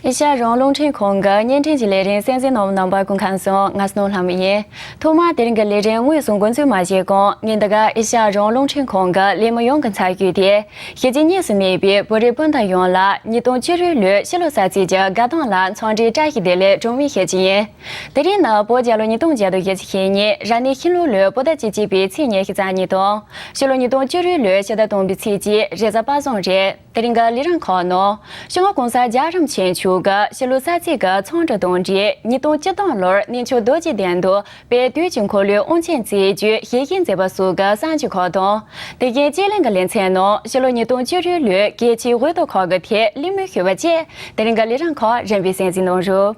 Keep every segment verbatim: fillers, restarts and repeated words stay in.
ཨེ་ཤ་ཡ་རང་དབང་རླུང་འཕྲིན་ཁང་གི་བརྙན་འཕྲིན་གྱི་ལས་རིམ་གསན་གཟིགས་གནང་བ་རྣམ་པ་སྐུ་ཁམས་བཟང་། ང་སྣང་ལྷ་མོ་ཡིན། ཐོག་མར་དེ་རིང་གི་ལས་རིམ་དངོས་སུ་འགོ་འཛུགས་མ་བྱས་གོང་ངས་འདི་ག་ཨེ་ཤ་ཡ་རང་དབང་རླུང་འཕྲིན་ཁང་གི་ལས་མི་ཡོངས་ཀྱི་ཚབ་ཞུས་ཏེ། གཞིས་བྱེས་གཉིས་སུ་གནས་པའི་བོད་རིགས་སྤུན་ཟླ་ཡོངས་ལ་ཉིས་སྟོང་བཅུ་དྲུག་ལོའི་ཕྱི་ལོ་གསར་ཚེས་ཀྱི་དགའ་སྟོན་ལ་འཚམས་འདྲིའི་བཀྲ་ཤིས་བདེ་ལེགས་གྲངས་མེད་ཞུ་རྒྱུ་ཡིན། དེ་རིང་ནི་བོད་རྒྱལ་ལོ་ཉིས་སྟོང་བརྒྱ་དང་བཞི་བཅུ་ཞེ་གཉིས་རབ་གནས་ཤིང་ལུག་ལོའི་བོད་ཟླ་བཅུ་གཅིག་པའི་ཚེས་ཉི་ཤུ་རྩ་གཉིས་དང་། ཕྱི་ལོ་ཉིས་སྟོང་བཅུ་དྲུག་ལོའི་ཕྱི་ཟླ་དང་པོའི་ཚེས་གཅིག་རེས་གཟའ་པ་སངས་རེད། དེ་རིང་གི་ལས་རིམ་ཁག་ནང་སྤྱི་ནོར་༸གོང་ས་རྒྱལ་བ་རིན་པོ་ཆེ་མཆོག་གི་ཕྱི་ལོ་གསར་ཚེས་ཀྱི་འཚམས་འདྲི་དང་འབྲེལ་ཉིས་སྟོང་བཅུ་བདུན་ལོར་གནས་མཆོག་རྡོ་རྗེ་གདན་དུ་དཔལ་དུས་ཀྱི་འཁོར་ལོའི་དབང་ཆེན་རྩེ་རྒྱུའི་ཞལ་བཞེས་མཛད་པ་སོགས་ཀྱི་གསར་འགྱུར་ཁག་དང་། དེ་བཞིན་སྤྱི་གླིང་གི་ལེ་ཚན་ནང་ཕྱི་ལོ་ཉིས་སྟོང་བཅུ་དྲུག་ལོའི་གལ་ཆེའི་འོས་བསྡུ་ཁག་གི་ཐད་གླེང་མོལ་ཞུས་པ་བཅས་དེ་རིང་གི་ལས་རིམ་ཁག་རིམ་པས་གསན་གཟིགས་གནང་རོགས།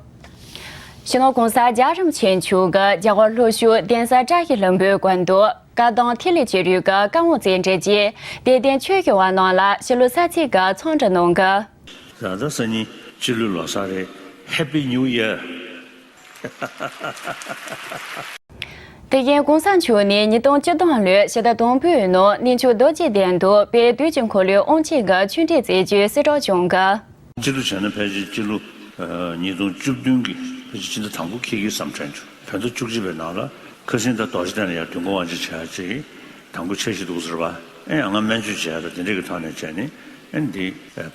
སྤྱི་ནོར་༸གོང་ས་རྒྱལ་བ་རིན་པོ་ཆེ་མཆོག་གིས་རྒྱ་གར་ལྷོ་ཕྱོགས་གདན་ས་བཀྲ་ཤིས་ལྷུན་པོའི་དགོན་དུ་བཀའ་གདམས་ཐིག་ལེ་བཅུ་དྲུག་གི་བཀའ་དབང་རྩིས་འབྲི་རྗེས་དད་ལྡན་ཆོས་ཞུ་བ་རྣམས་ལ་ཕྱི་ལོ་གསར་ཚེས་ཀྱི་འཚམས་འདྲི་གནང་གི། ད་ལྟ་སང་ཉིན་སྤྱི་ལོའི་ལོ་གསར་རེད། Happy New Year། དེ་བཞིན་༸གོང་ས་མཆོག་ནས་ཉིས་སྟོང་བཅུ་བདུན་ལོའི་ཕྱི་ཟླ་དང་པོའི་ནང་གནས་མཆོག་རྡོ་རྗེ་གདན་དུ་དཔལ་དུས་ཀྱི་འཁོར་ལོའི་དབང་ཆེན་གྱི་ཆོས་འབྲེལ་མཛད་རྒྱུའི་གསལ་བསྒྲགས་བྱུང་གི། སྤྱི་ལོ་བྱས་ན་ཕལ་ཆེར་སྤྱི་ལོ་ཉིས་སྟོང་བཅུ་བདུན་གྱི་ཕལ་ཆེར་ཕྱི་ཟླ་དང་པོ་འཁེལ་གྱི་བསམ་དྲན་བྱུང་། བོད་ཟླ་བཅུ་གཅིག་པའི་ནང་ལ་ཁ་སང་ད་རྡོ་རྗེ་གདན་ལ་ཡར་དུས་འཁོར་དབང་ཆེན་བྱེད་ཡག་ཅིག་དང་པོ་འཆར་གཞི་འདུག་ཟེར་བ། ཨེ་ཡང་ང་སྨན་བཅོས་བྱས་ཡག་དང་དེ་འདྲ་གི་ཐོག་ནས་བྱས་ནས་ཨེ་འདི་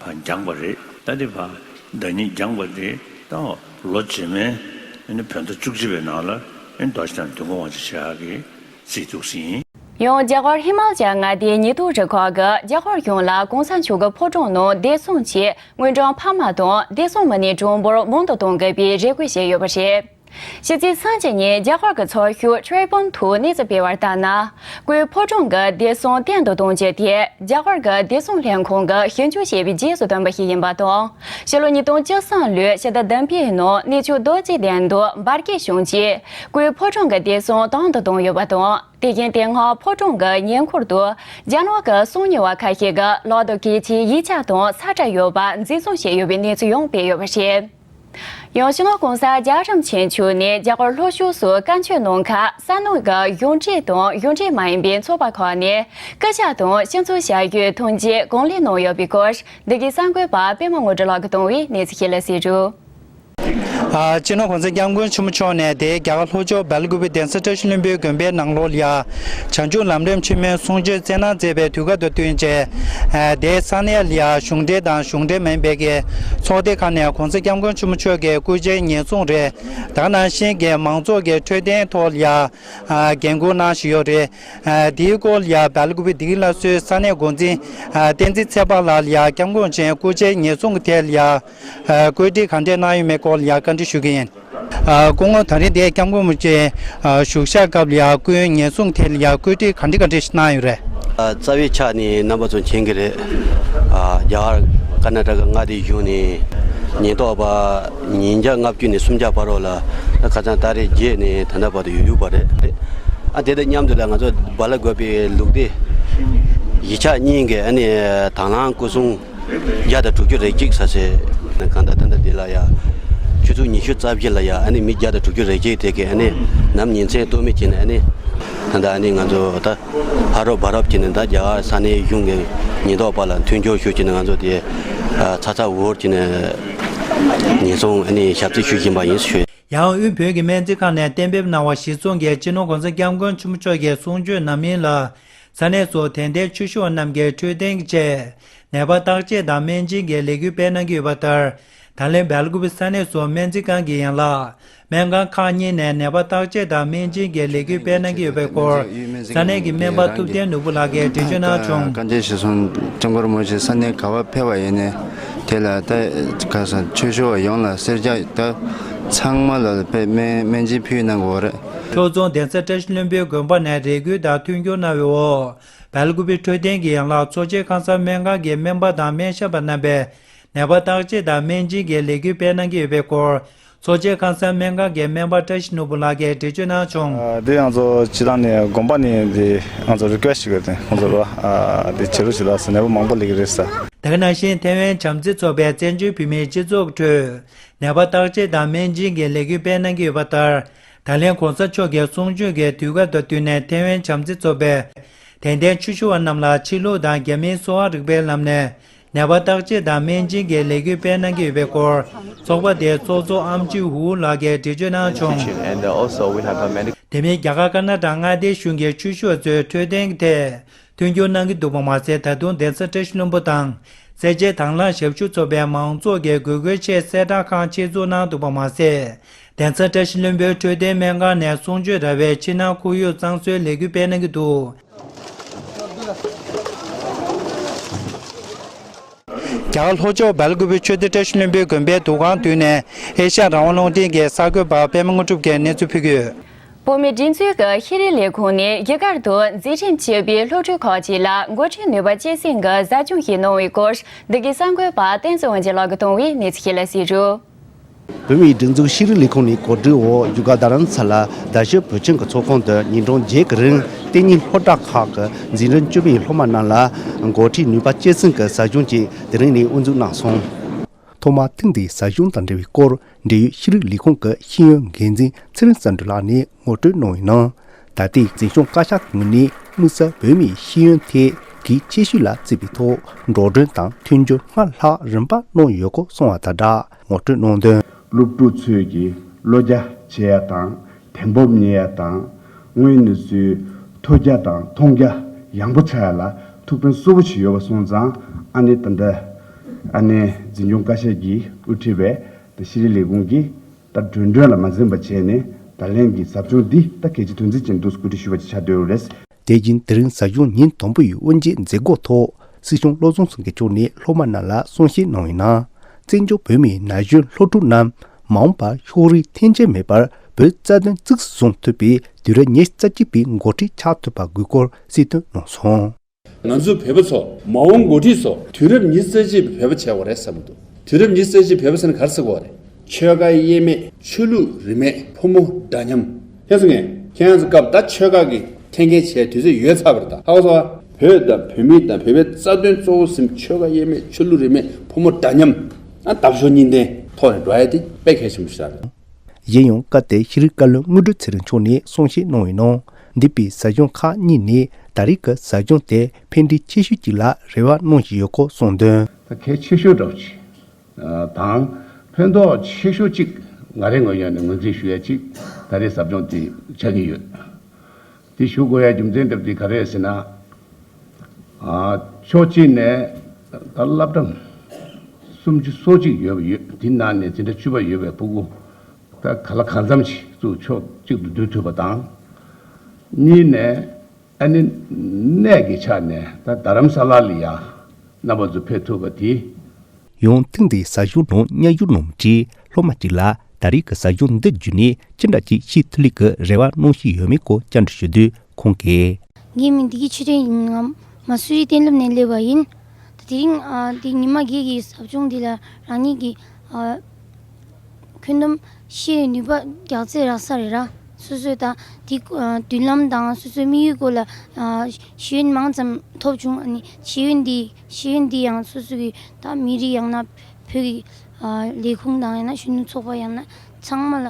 ཕར་འགྱངས་པ་རེད། ད་འདི་ཕར་ཟླ་ཉིན་འགྱངས་པ་དེ་ད་ལོ་རྗེས་མའི་ཨེ་ནི་བོད་ཟླ་བཅུ་གཅིག་པའི་ནང་ལ་ཨེ་རྡོ་རྗེ་གདན་དུས་འཁོར་དབང་ཆེན་བྱེད་ཡག་གི་རྩིས་འདུག་ཟིན། ཡང་རྒྱ་གར་ཧི་མ་ཅལ་མངའ་སྡེའི་ཉེན་རྟོག་རུ་ཁག་གིས་རྒྱ་གར་གཞུང་ལ་གོང་ས་མཆོག་གི་ཕོ་བྲང་ནང་བདེ་སྲུང་ཆེད་དངུལ་ཀྲམ་འཕར་མ་དང་བདེ་སྲུང་མི་སྣའི་གྲངས་འབོར་མང་དུ་གཏོང་དགོས་པའི་རེ་སྐུལ་བྱས་ཡོད་པ་རེད། ཕྱི་ཚེས་སུམ་ཅུ་ཉིན་རྒྱ་གར་གྱི་ཚགས་ཤོག་ཊི་རི་བུན་དུ་གནས་ཚུལ་སྤེལ་བར་ལྟར་ན། སྐུའི་ཕོ་བྲང་གི་བདེ་སྲུང་བརྟན་དུ་གཏོང་རྒྱུ་དེ་རྒྱ་གར་གྱི་བདེ་སྲུང་ལྷན་ཁང་གིས་ཞིབ་འཇུག་བྱས་པའི་རྗེས་སུ་བཏོན་པ་ཞིག་ཡིན་པ་དང་། ཕྱི་ལོ་ཉིས་སྟོང་བཅུ་གསུམ་ལོའི་ཕྱི་ཟླ་བདུན་པའི་ནང་གནས་མཆོག་རྡོ་རྗེ་གདན་དུ་འབར་གས་བྱུང་རྗེས་སྐུའི་ཕོ་བྲང་གི་བདེ་སྲུང་དམ་དུ་བཏང་ཡོད་པ་དང་། དེ་བཞིན་དེ་སྔ་ཕོ་བྲང་གི་ཉེ་འཁོར་དུ་རྒྱ་ནག་གི་གསང་ཉུལ་བ་ཁ་ཤས་ཀྱིས་ལག་ཏུ་གལ་ཆེའི་ཡིག་ཆ་དང་ས་ཁྲ་ཡོད་པ་འཛིན་བཟུང་བྱས་ཡོད་པའི་གནས་ཚུལ་ཡང་སྤེལ་ཡོད་པ་རེད། ཡང་སྤྱི་ནོར་༸གོང་ས་རྒྱལ་བ་རིན་པོ་ཆེ་མཆོག་ནས་རྒྱ་གར་ལྷོ་ཕྱོགས་སུ་བཀའ་ཆོས་གནང་ཁར་ས་གནས་ཀྱི་གཞུང་འབྲེལ་དང་གཞུང་འབྲེལ་མ་ཡིན་པའི་ཚོགས་པ་ཁག་ནས་སྐུ་ཕྱག་དང་སྤྱི་ཚོགས་ཞབས་ཞུའི་ཐོན་སྐྱེད་གང་ལེགས་གནང་ཡོད་པའི་སྐོར་འདི་གའི་གསར་འགོད་པ་པད་མ་དངོས་གྲུབ་ལགས་ཀྱིས་བཏང་བའི་གནས་ཚུལ་ཞིག་ལ་གཟིགས་རོགས། ཨ། སྤྱི་ནོར་༸གོང་ས་༸སྐྱབས་མགོན་ཆེན་པོ་མཆོག་ནས་དེ་རྒྱ་གར་ལྷོ་ཕྱོགས་སྦེལ་ཀུ་པེ་གདན་ས་བཀྲ་ཤིས་ལྷུན་པོའི་དགོན་པའི་ནང་ལོགས་ལ་ཡ། བྱང་ཆུབ་ལམ་རིམ་ཆེན་མོའི་གསུང་ཆོས་སྩལ་གནང་མཛད་པའི་དུས་སྐབས་དང་བསྟུན་བྱས། ཨ། དེ་ས་གནས་ལ་ཡ་གཞུང་འབྲེལ་དང་གཞུང་འབྲེལ་མིན་པའི་གི་ཚོགས་སྡེ་ཁག་ནས་༸གོང་ས་༸སྐྱབས་མགོན་ཆེན་པོ་མཆོག་གི་སྐུ་ཕྱྭའི་ཉེན་སྲུང་རེད། ད་ག་ནང་བཞིན་གྱི་མང་ཚོགས་ཀྱི་འཕྲོད་བསྟེན་ཐོག་ལ་ཡ། ཨ། འགན་འཁུར་གནང་བཞིན་ཡོད་རེད། ཨ། དེའི་སྐོར་ལ་ཡ་སྦེལ་ཀུ་པེ་སྡིག་ལ་སོའི་ས་གནས་འགོ་འཛིན། ཨ། བསྟན་འཛིན་ཚེ་དཔག་ལགས་ལ་ཡ་༸སྐྱབས་མགོན་ཆེན་སྐུ་ཕྱྭའི་ཉེན་སྲུང་གི་ཐད་ལ་ཡ། ཨ། བཀོད་སྒྲིག་ག་འདྲས་གནང་ཡོད་མེད་སྐོར་ལ་ཡ་བཀའ་འདྲི་ཞུ་གི་ཡིན། ཨ། སྐུ་ངོ་ད་རེས་འདིར་༸སྐྱབས་མགོན་རིན་པོ་ཆེ། ཨ། བཞུགས་ཤག་སྐབས་ལ་ཡ་སྐུའི་ཉེན་སྲུང་ཐད་ལ་ཡ་བཀོད་སྒྲིག་ག་འདྲས་ག་འདྲས་ཤིག་གནང་ཡོད་རེད། ཨ། རྩ་བའི་ཆ་ནས་རྣམ་པ་ཚོ་མཁྱེན་གྱི་རེད། ཨ། རྒྱ་གར་ཀར་ན་ཊ་ཀ་མངའ་སྡེའི་གཞུང་ནས་ཉེན་རྟོག་པ་ཉིས་བརྒྱ་ལྔ་བཅུ་ནས་སུམ་བརྒྱ་བར་རོ་ལ་ད་ཁ་སང་ཏ་རིག་བརྒྱད་ནས་ད་ལྟ་བར་དུ་ཡོད་ཡོད་པ་རེད། ཨ། དེ་དང་མཉམ་དུ་ལ་ང་ཚོ་སྦེལ་ཀུ་པེ་ལུགས་བདེ་གཞིས་ཆགས་གཉིས་ཀྱི་ཨ་ནི་དང་བླངས་སྐུ་སྲུང་བརྒྱ་དང་དྲུག་ཅུ་རེ་གཅིག་ས་སེ་གང་ལྟར་ད་ལྟ་འདི་ལ་ཡ་ཆུ་ཚོད་ཉི་ཤུ་རྩ་བཞི་ལ་ཡ་ཨ་ནི་མི་བརྒྱ་དང་དྲུག་ཅུ་རེ་གཅིག་དེ་གས་ཨ་ནི་ནམ་ཉིན་མཚན་ལྟོ་མེད་བྱས་ནས་ཨ་ནི་ད་ལྟ་ཨ་ནི་ང་ཚོ་ད་ཕ་རོལ་བར་རོབ་བྱས་ནས་ད་རྒྱ་གར་ས་གནས་གཞུང་གི་ཉེན་རྟོག་པ་ལ་མཐུན་སྦྱོར་ཞུ་བྱས་ནས་ང་ཚོ་དེ་ཚ་ཚ་འུར་བྱས་ནས་ཉེན་སྲུང་ཨ་ནི་ཞབས་ཕྱི་ཞུ་བཞིན་པ་ཡིན་ཞུ། ཡང་དབུས་བོད་ཀྱི་སྨན་རྩིས་ཁང་ནས་གཏན་འབེབས་གནང་བ་གཞིར་བཟུང་གིས་སྤྱི་ནོར་༸གོང་ས་༸སྐྱབས་མགོན་ཆེན་པོ་མཆོག་གི་གསུང་ཆོས་ནམ་ཡིན་ལ། ས་གནས་སུ་དད་ལྡན་ཆོས་ཞུ་བ་རྣམས་ཀྱི་འཕྲོད་བསྟེན་གྱི་ཆེད་ནད་པ་བརྟག་དཔྱད་དང་སྨན་སྦྱིན་གྱི་ལས་འགུལ་སྤེལ་གནང་གི་ཡོད་པ་ལྟར། ད་ལན་སྦེལ་ཀུ་པེ་ས་གནས་སུ་སྨན་རྩིས་ཁང་གི་ཡན་ལག་སྨན་ཁང་ཁག་གཉིས་ནས་ནད་པ་བརྟག་དཔྱད་དང་སྨན་སྦྱིན་གྱི་ལས་འགུལ་སྤེལ་གནང་གི་ཡོད་པའི་སྐོར་ས་གནས་ཀྱི་སྨན་པ་ཐུབ་བསྟན་ནོར་བུ་ལགས་ཀྱིས་འགྲེལ་བརྗོད་གནང་བྱུང་། བཀའ་དྲིན་ཆེ་སོང་། སྐྱབས་མགོན་རིན་པོ་ཆེ་ས་གནས་ག་བ་ཕེབས་པ་ཡིན་ནའི་དེ་ལ་ད་ག་ས་ཆོས་ཞུ་བ་ཡོངས་ལ་གསེར་ལྕགས་ད་ཚང་མ་ལ་དཔེ་སྨན་སྨན་སྦྱིན་ཕུལ་གནང་དགོས་རེད། ཁྱོད་ཚོ་གདན་ས་བཀྲ་ཤིས་ལྷུན་པོའི་དགོན་པ་ནས་རེ་སྐུལ་དང་མཐུན་འགྱུར་གནང་བའི་འོག་སྦེལ་ཀུ་པེ་འཕྲོད་བསྟེན་གྱི་ཡན་ལག་ཚོ་ཆེན་ཁང་གསར་སྨན་ཁང་གི་སྨན་པ་དང་སྨན་ཞབས་པ་རྣམ་པས་ནད་པ་བརྟག་དཔྱད་དང་སྨན་སྦྱིན་གྱི་ལས་འགུལ་སྤེལ་གནང་གི་ཡོད་པའི་སྐོར་ཚོ་ཆེན་ཁང་གསར་སྨན་ཁང་གི་སྨན་པ་བཀྲ་ཤིས་ནོར་བུ་ལགས་ཀྱིས་འགྲེལ་བརྗོད་གནང་བྱུང་། ཨ། དེ་ང་ཚོ་སྤྱི་བཏང་ནས་དགོན་པ་ནས་དེ་ང་ཚོ་རི་ཀུ་ཨེ་སི་ཊི་ཞུ་གི་རེད། ཁོང་ཚོ་ལ་ཨ་དེ་བྱེད་རོགས་བྱེད་ད་ཟེར། ནད་པ་མང་པོ་སླེབས་ཀྱི་རེད་ཟེར། དེ་ག་ནང་བཞིན་ཐེ་ཝན་བྱམས་བརྩེ་ཚོགས་པས་བཙན་བྱོལ་བོད་མིའི་སྤྱི་ཚོགས་ཁྲོད་ནད་པ་བརྟག་དཔྱད་དང་སྨན་སྦྱིན་གྱི་ལས་འགུལ་སྤེལ་གནང་གི་ཡོད་པ་ལྟར། ད་ལན་༸གོང་ས་མཆོག་གི་གསུང་ཆོས་ཀྱི་དུས་སྐབས་དང་བསྟུན་ནས་ཐེ་ཝན་བྱམས་བརྩེ་ཚོགས་པས་དད་ལྡན་ཆོས་ཞུ་བ་རྣམས་ལ་ཕྱི་ལུགས་དང་རྒྱ་མིའི་གསོ་བ་རིག་པའི་ལམ་ནས་ ནད་པ་བརྟག་དཔྱད་དང་སྨན་སྦྱིན་གྱི་ལས་འགུལ་སྤེལ་གནང་གི་ཡོད་པའི་སྐོར། ཚོགས་པ་དེའི་ཚོགས་གཙོ་ཨམ་ཅི་ཧུའུ་ལགས་ཀྱིས་འགྲེལ་བརྗོད་གནང་བྱུང་། And, uh, also we have a medical དེ་མིན་རྒྱ་གར་ཀར་ན་ཊ་མངའ་སྡེའི་གཞུང་གི་ཆོས་ཞུ་བ་ཚོའི་འཕྲོད་བསྟེན་གྱི་ཐད་མཐུན་འགྱུར་གནང་གི་འདུག་པ་མ་ཟད། ད་དུང་གདན་ས་བཀྲ་ཤིས་ལྷུན་པོ་དང་སེར་བྱེས་དྭང་བླངས་ཞབས་ཞུ་ཚོགས་པའི་མང་ཚོགས་ཀྱི་དགོས་མཁོའི་ཆེད་གསལ་བསྒྲགས་ཁང་ཆེད་འཛུགས་གནང་འདུག་པ་མ་ཟད། གདན་ས་བཀྲ་ཤིས་ལྷུན་པོའི་འཕྲོད་བསྟེན་སྨན་ཁང་ནས་གསུང་ཆོས་ར་བའི་ཕྱི་ནང་ཁོར་ཡུག་གཙང་བཟོའི་ལས་འགུལ་སྤེལ་གནང་གི་འདུག་རྒྱ་གར་ལྷོ་ཕྱོགས་སྦེལ་ཀོབ་ཆོས་སྡེ་བཀྲ་ཤིས་ལྷུན་པོའི་དགོན་པའི་འདུ་ཁང་མདུན་ནས་ཨེ་ཤ་ཡ་རང་དབང་རླུང་འཕྲིན་གྱི་གསར་འགོད་པ་པད་མ་དངོས་གྲུབ་ཀྱིས་གནས་ཚུལ་ཕུལ་གྱི་ཡོད། བོད་མིའི་སྒྲིག་འཛུགས་ཀྱི་ཤེས་རིག་ལས་ཁུངས་ནས་རྒྱ་གར་དུ་འཛིན་རིམ་བྱེད་པའི་སློབ་ཕྲུག་ཁག་ཅིག་ལ་འགོ་ཁྲིད་ནུས་པ་སྐྱེད་སྲིང་གི་ཟབ་སྦྱོང་ཞིག་གནང་བའི་སྐོར། འདི་གའི་གསར་འགོད་པ་བསྟན་འཛིན་དབང་ཆེན་ལགས་ཀྱིས་བཏང་བའི་གནས་ཚུལ་ཞིག་ལ་གཟིགས་རོགས། བོད་མིའི་སྒྲིག་འཛུགས་ཤེས་རིག་ལས་ཁུངས་ནས་གོ་སྒྲིག་འོག་རྒྱ་གར་རྡ་རམ་ས་ལ་རྡ་ཤོད་བོད་ཁྱིམ་གྱི་ཚོགས་ཁང་དུ་ཉིན་གྲངས་བརྒྱད་ཀྱི་རིང་གཏན་ཉིན་སློབ་གྲྭ་ཁག་གི་འཛིན་རིམ་བཅུ་པའི་སློབ་མ་རྣམས་ལ་འགོ་ཁྲིད་ནུས་པ་སྐྱེད་སྲིང་གི་ཟབ་སྦྱོང་ཅིག་དེ་རིང་ནས་དབུ་འཛུགས་གནང་སོང་། ཐོག་མར་ཐེངས་འདིའི་ཟབ་སྦྱོང་དང་འབྲེལ་བའི་སྐོར་འབྲེལ་ཡོད་ཤེས་རིག་ལས་ཁུངས་ཀྱི་ཤེས་ཡོན་འགན་འཛིན་ཚེ་རིང་བསམ་གྲུབ་ལགས་ནས་ངོ་སྤྲོད་གནང་བའི་ནང་། ད་ལྟའི་འཛིན་སྐྱོང་བཀའ་ཤག་ངོས་ནས་དམིགས་བསལ་བོད་མིའི་ཤེས་ཡོན་ཐད་གལ་ཆེ་ཤོས་ལ་བརྩི་བའི་ཐོག་འགྲོ་གྲོན་དང་མཐུན་འགྱུར་སྔར་ལྷག་རིམ་པ་གནང་ཡོད་སྐོར་གསུངས་པ་དང་སྦྲགས་ངོ་སྤྲོད་གནང་དོན། སློབ་ཕྲུག་ཚོས་ཀྱི་བློ་རྒྱ་ཆེ་ཡ་དང་དེ་འབབ་རྙེད་ཡ་དང་དངོས་གནས་སུ་ཐོས་རྒྱ་དང་མཐོང་རྒྱ་ཡངས་པོ་ཆགས་ཡ་ལ་ཐུགས་ཕན་གསོས་པོ་ཞིག་ཡོད་པ་སོང་ཙང་། ཨ་ནི་ད་ལྟ་ཨ་ནི་འཛིན་སྐྱོང་བཀའ་ཤག་གིས་དབུ་ཁྲིད་པའི་ད་ཤེས་རིག་ལས་ཁུངས་ཀྱིས། ད་འགྲོ་གྲོན་ལ་མ་འཛེམས་པ་བྱས་ནས་ད་ལན་གྱི་ཟབ་སྦྱོང་འདི་ད་གལ་ཆེ་དོན་ཆེ་ཅན་དུ་གོ་སྒྲིག་ཞུས་པ་ཅིག་ཆགས་བསྡད་ཡོད་རེད། དེ་བཞིན་དེ་རིང་ཟབ་སྦྱོང་ཉིན་དང་པོ་ཡི་དབུ་འབྱེད་མཛད་སྒོ་ཐོག་སྲིད་སྐྱོང་བློ་བཟང་སེང་གེ་མཆོག་ནས་སློབ་མ་རྣམས་ལ་གསུང་བཤད་གནང་བའི་ནང་། བཙན་བྱོལ་བོད་མིའི་ན་གཞོན་སློབ་ཕྲུག་རྣམས་མ་འོངས་པར་ཕྱོགས་རིས་འཐེན་འཁྱེར་མེད་པར་བོད་རྩ་དོན་གཙིགས་སུ་བཟུང་ཐུབ་པའི་དུས་རབས་ཉི་ཤུ་རྩ་གཅིག་པའི་འགོ་ཁྲིད་ཆགས་ཐུབ་པ་དགོས་སྐོར་གསལ་སྟོན་གནང་སོང་། ང་ཚོ་བོད་པ་ཚོ་མ་འོངས་འགོ་ཁྲིད་ཚོ་དུས་རབས་ཉི་ཤུ་རྩ་གཅིག་པའི་བོད་པ་བྱེད་དགོས་རེད་བསམ་གྱི་འདུག་དུས་རབས་ཉི་ཤུ་རྩ་གཅིག་བོད་པ་ཟེར་ན་ག་རེ་ཟེར་དགོས་རེད། ཆོལ་ཁ་དབྱེ་མེད། ཆོས་ལུགས་རིས་མེད། ཕོ་མོ་འདྲ་མཉམ། ཁྱེད་ཚོ་ངས་ཁྱེད་རང་ཚོ་སྐབས་ད་ཆོལ་ཁ་གི་འཐེན་འཁྱེར་བྱས་དུས་ཚོད་ཡོལ་ཚར་བ་རེད། ད་ཧ་གོ་སོང་ཨ། བོད་དང་བོད་མི་དང་བོད་པའི་རྩ་དོན་གཙོ་བོ་ཟིན། ཆོལ་ཁ་དབྱེ་མེད། ཆོས་ལུགས་རིས་མེད། ཕོ་མོ་འདྲ་མཉམ། ཨ་འདབ་གཤོག་གཉིས་ལྡན་ཐོག་ནས་འགྲོ་ཡ་དེ་དཔེ་གལ་ཆེན་པོ་ཞིག་རེད། གཞན་ཡང་སྐབས་དེར་ཤེས་རིག་བཀའ་བློན་དངོས་གྲུབ་ཚེ་རིང་མཆོག་ནས་གསུང་བཤད་གནང་བའི་ནང་། འདས་པའི་ཟབ་སྦྱོང་ཁག་གཉིས་ནས་ད་རེས་ཀྱི་ཟབ་སྦྱོང་དེ་ཕན་འབྲས་ཆེ་ཤོས་ཅིག་ལ་རེ་བ་གནང་བཞིན་ཡོད་སྐོར་གསུངས་དོན། ད་གལ་ཆེ་ཤོས་འདྲ་བོ་ཅིག་དང་ཕན་ཐོགས་ཆེ་ཤོས་ཅིག་ང་རའི་ངོས་ནས་ངོས་འཛིན་ཞུ་ཡ་ཅིག་ད་རེས་ཟབ་སྦྱོང་དེ་ཆགས་ཀྱི་ཡོད། དེ་ཞུ་དགོས་ཡ་རྒྱུ་མཚན་འདྲ་བོ་དེ་ག་རེ་རེད་ཟེར་ན། ཨ། ཕྱོགས་གཅིག་ནས་ད་སློབ་གྲྭ་སུམ་ཅུ་སོ་གཅིག་ཡོད་པ་ཡོད། དེ་ནང་ནས་འཛིན་གྲྭ་བཅུ་པ་ཡོད་པའི་ཕྲུ་གུ་ད་ག་ལ་གང་འཚམ་ཞིག་ཚུར་ཕྱོགས་གཅིག་ཏུ་བསྡུ་ཐུབ་པ་དང་། གཉིས་ནས་ཨ་ནི་གནས་ཀྱི་ཆ་ནས་ད་རྡ་རམ་ས་ལ་ལ་ཡ་རྣམ་པ་ཚོ་ཕེབས་ཐུབ་པ་དེ། ཡང་ཐེངས་འདིའི་ཟབ་སྦྱོང་ནང་མཉམ་ཞུགས་གནང་མུས་སློབ་མ་གཅིག་ལ་ད་རེས་ཀྱི་ཟབ་སྦྱོང་འདི་བརྒྱུད་ནས་ཅི་འདྲ་ཅིག་ཤེས་ཐུབ་ལེ་གི་རེ་བ་གནང་བཞིན་ཡོད་མེད་སྐོར་བཅར་འདྲི་ཞུ་དུས་ཁོང་གིས། ངའི་མིང་བདེ་སྐྱིད་ཆོས་སྒྲོན་ཡིན། ང་མ་སུ་རི་གཏན་སློབ་ནས་སླེབས་པ་ཡིན། ད་དེ་རིང་ཨ་འདི་ཉི་མ་བརྒྱད་ཀྱི་ཟབ་སྦྱོང་འདི་ལ་རང་ཉིད་ཀྱི་ཨ་ཁྱོན་བསྡོམས་ཤེས་ཡོན་ནུས་པ་རྒྱག་རྩལ་རག་ས་རེད་ར། སོ་སོས་ད་འདི་ཨ་མདུན་ལམ་དང་སོ་སོའི་དམིགས་ཡུལ་སྐོར་ལ་ཨ་ཤེས་ཡོན་མང་ཙམ་ཐོབ་བྱུང་། ཨ་ནི་ཤེས་ཡོན་འདི་ཤེས་ཡོན་འདི་ཡང་སོ་སོ་གི་ད་མི་རིགས་ཡང་ན་བོད་ཀྱི་ཨ་ལས་ཁུངས་དང་ཡང་ན་གཞོན་ནུ་ཚོགས་པ་ཡང་ན་ཚང་མ་ལ་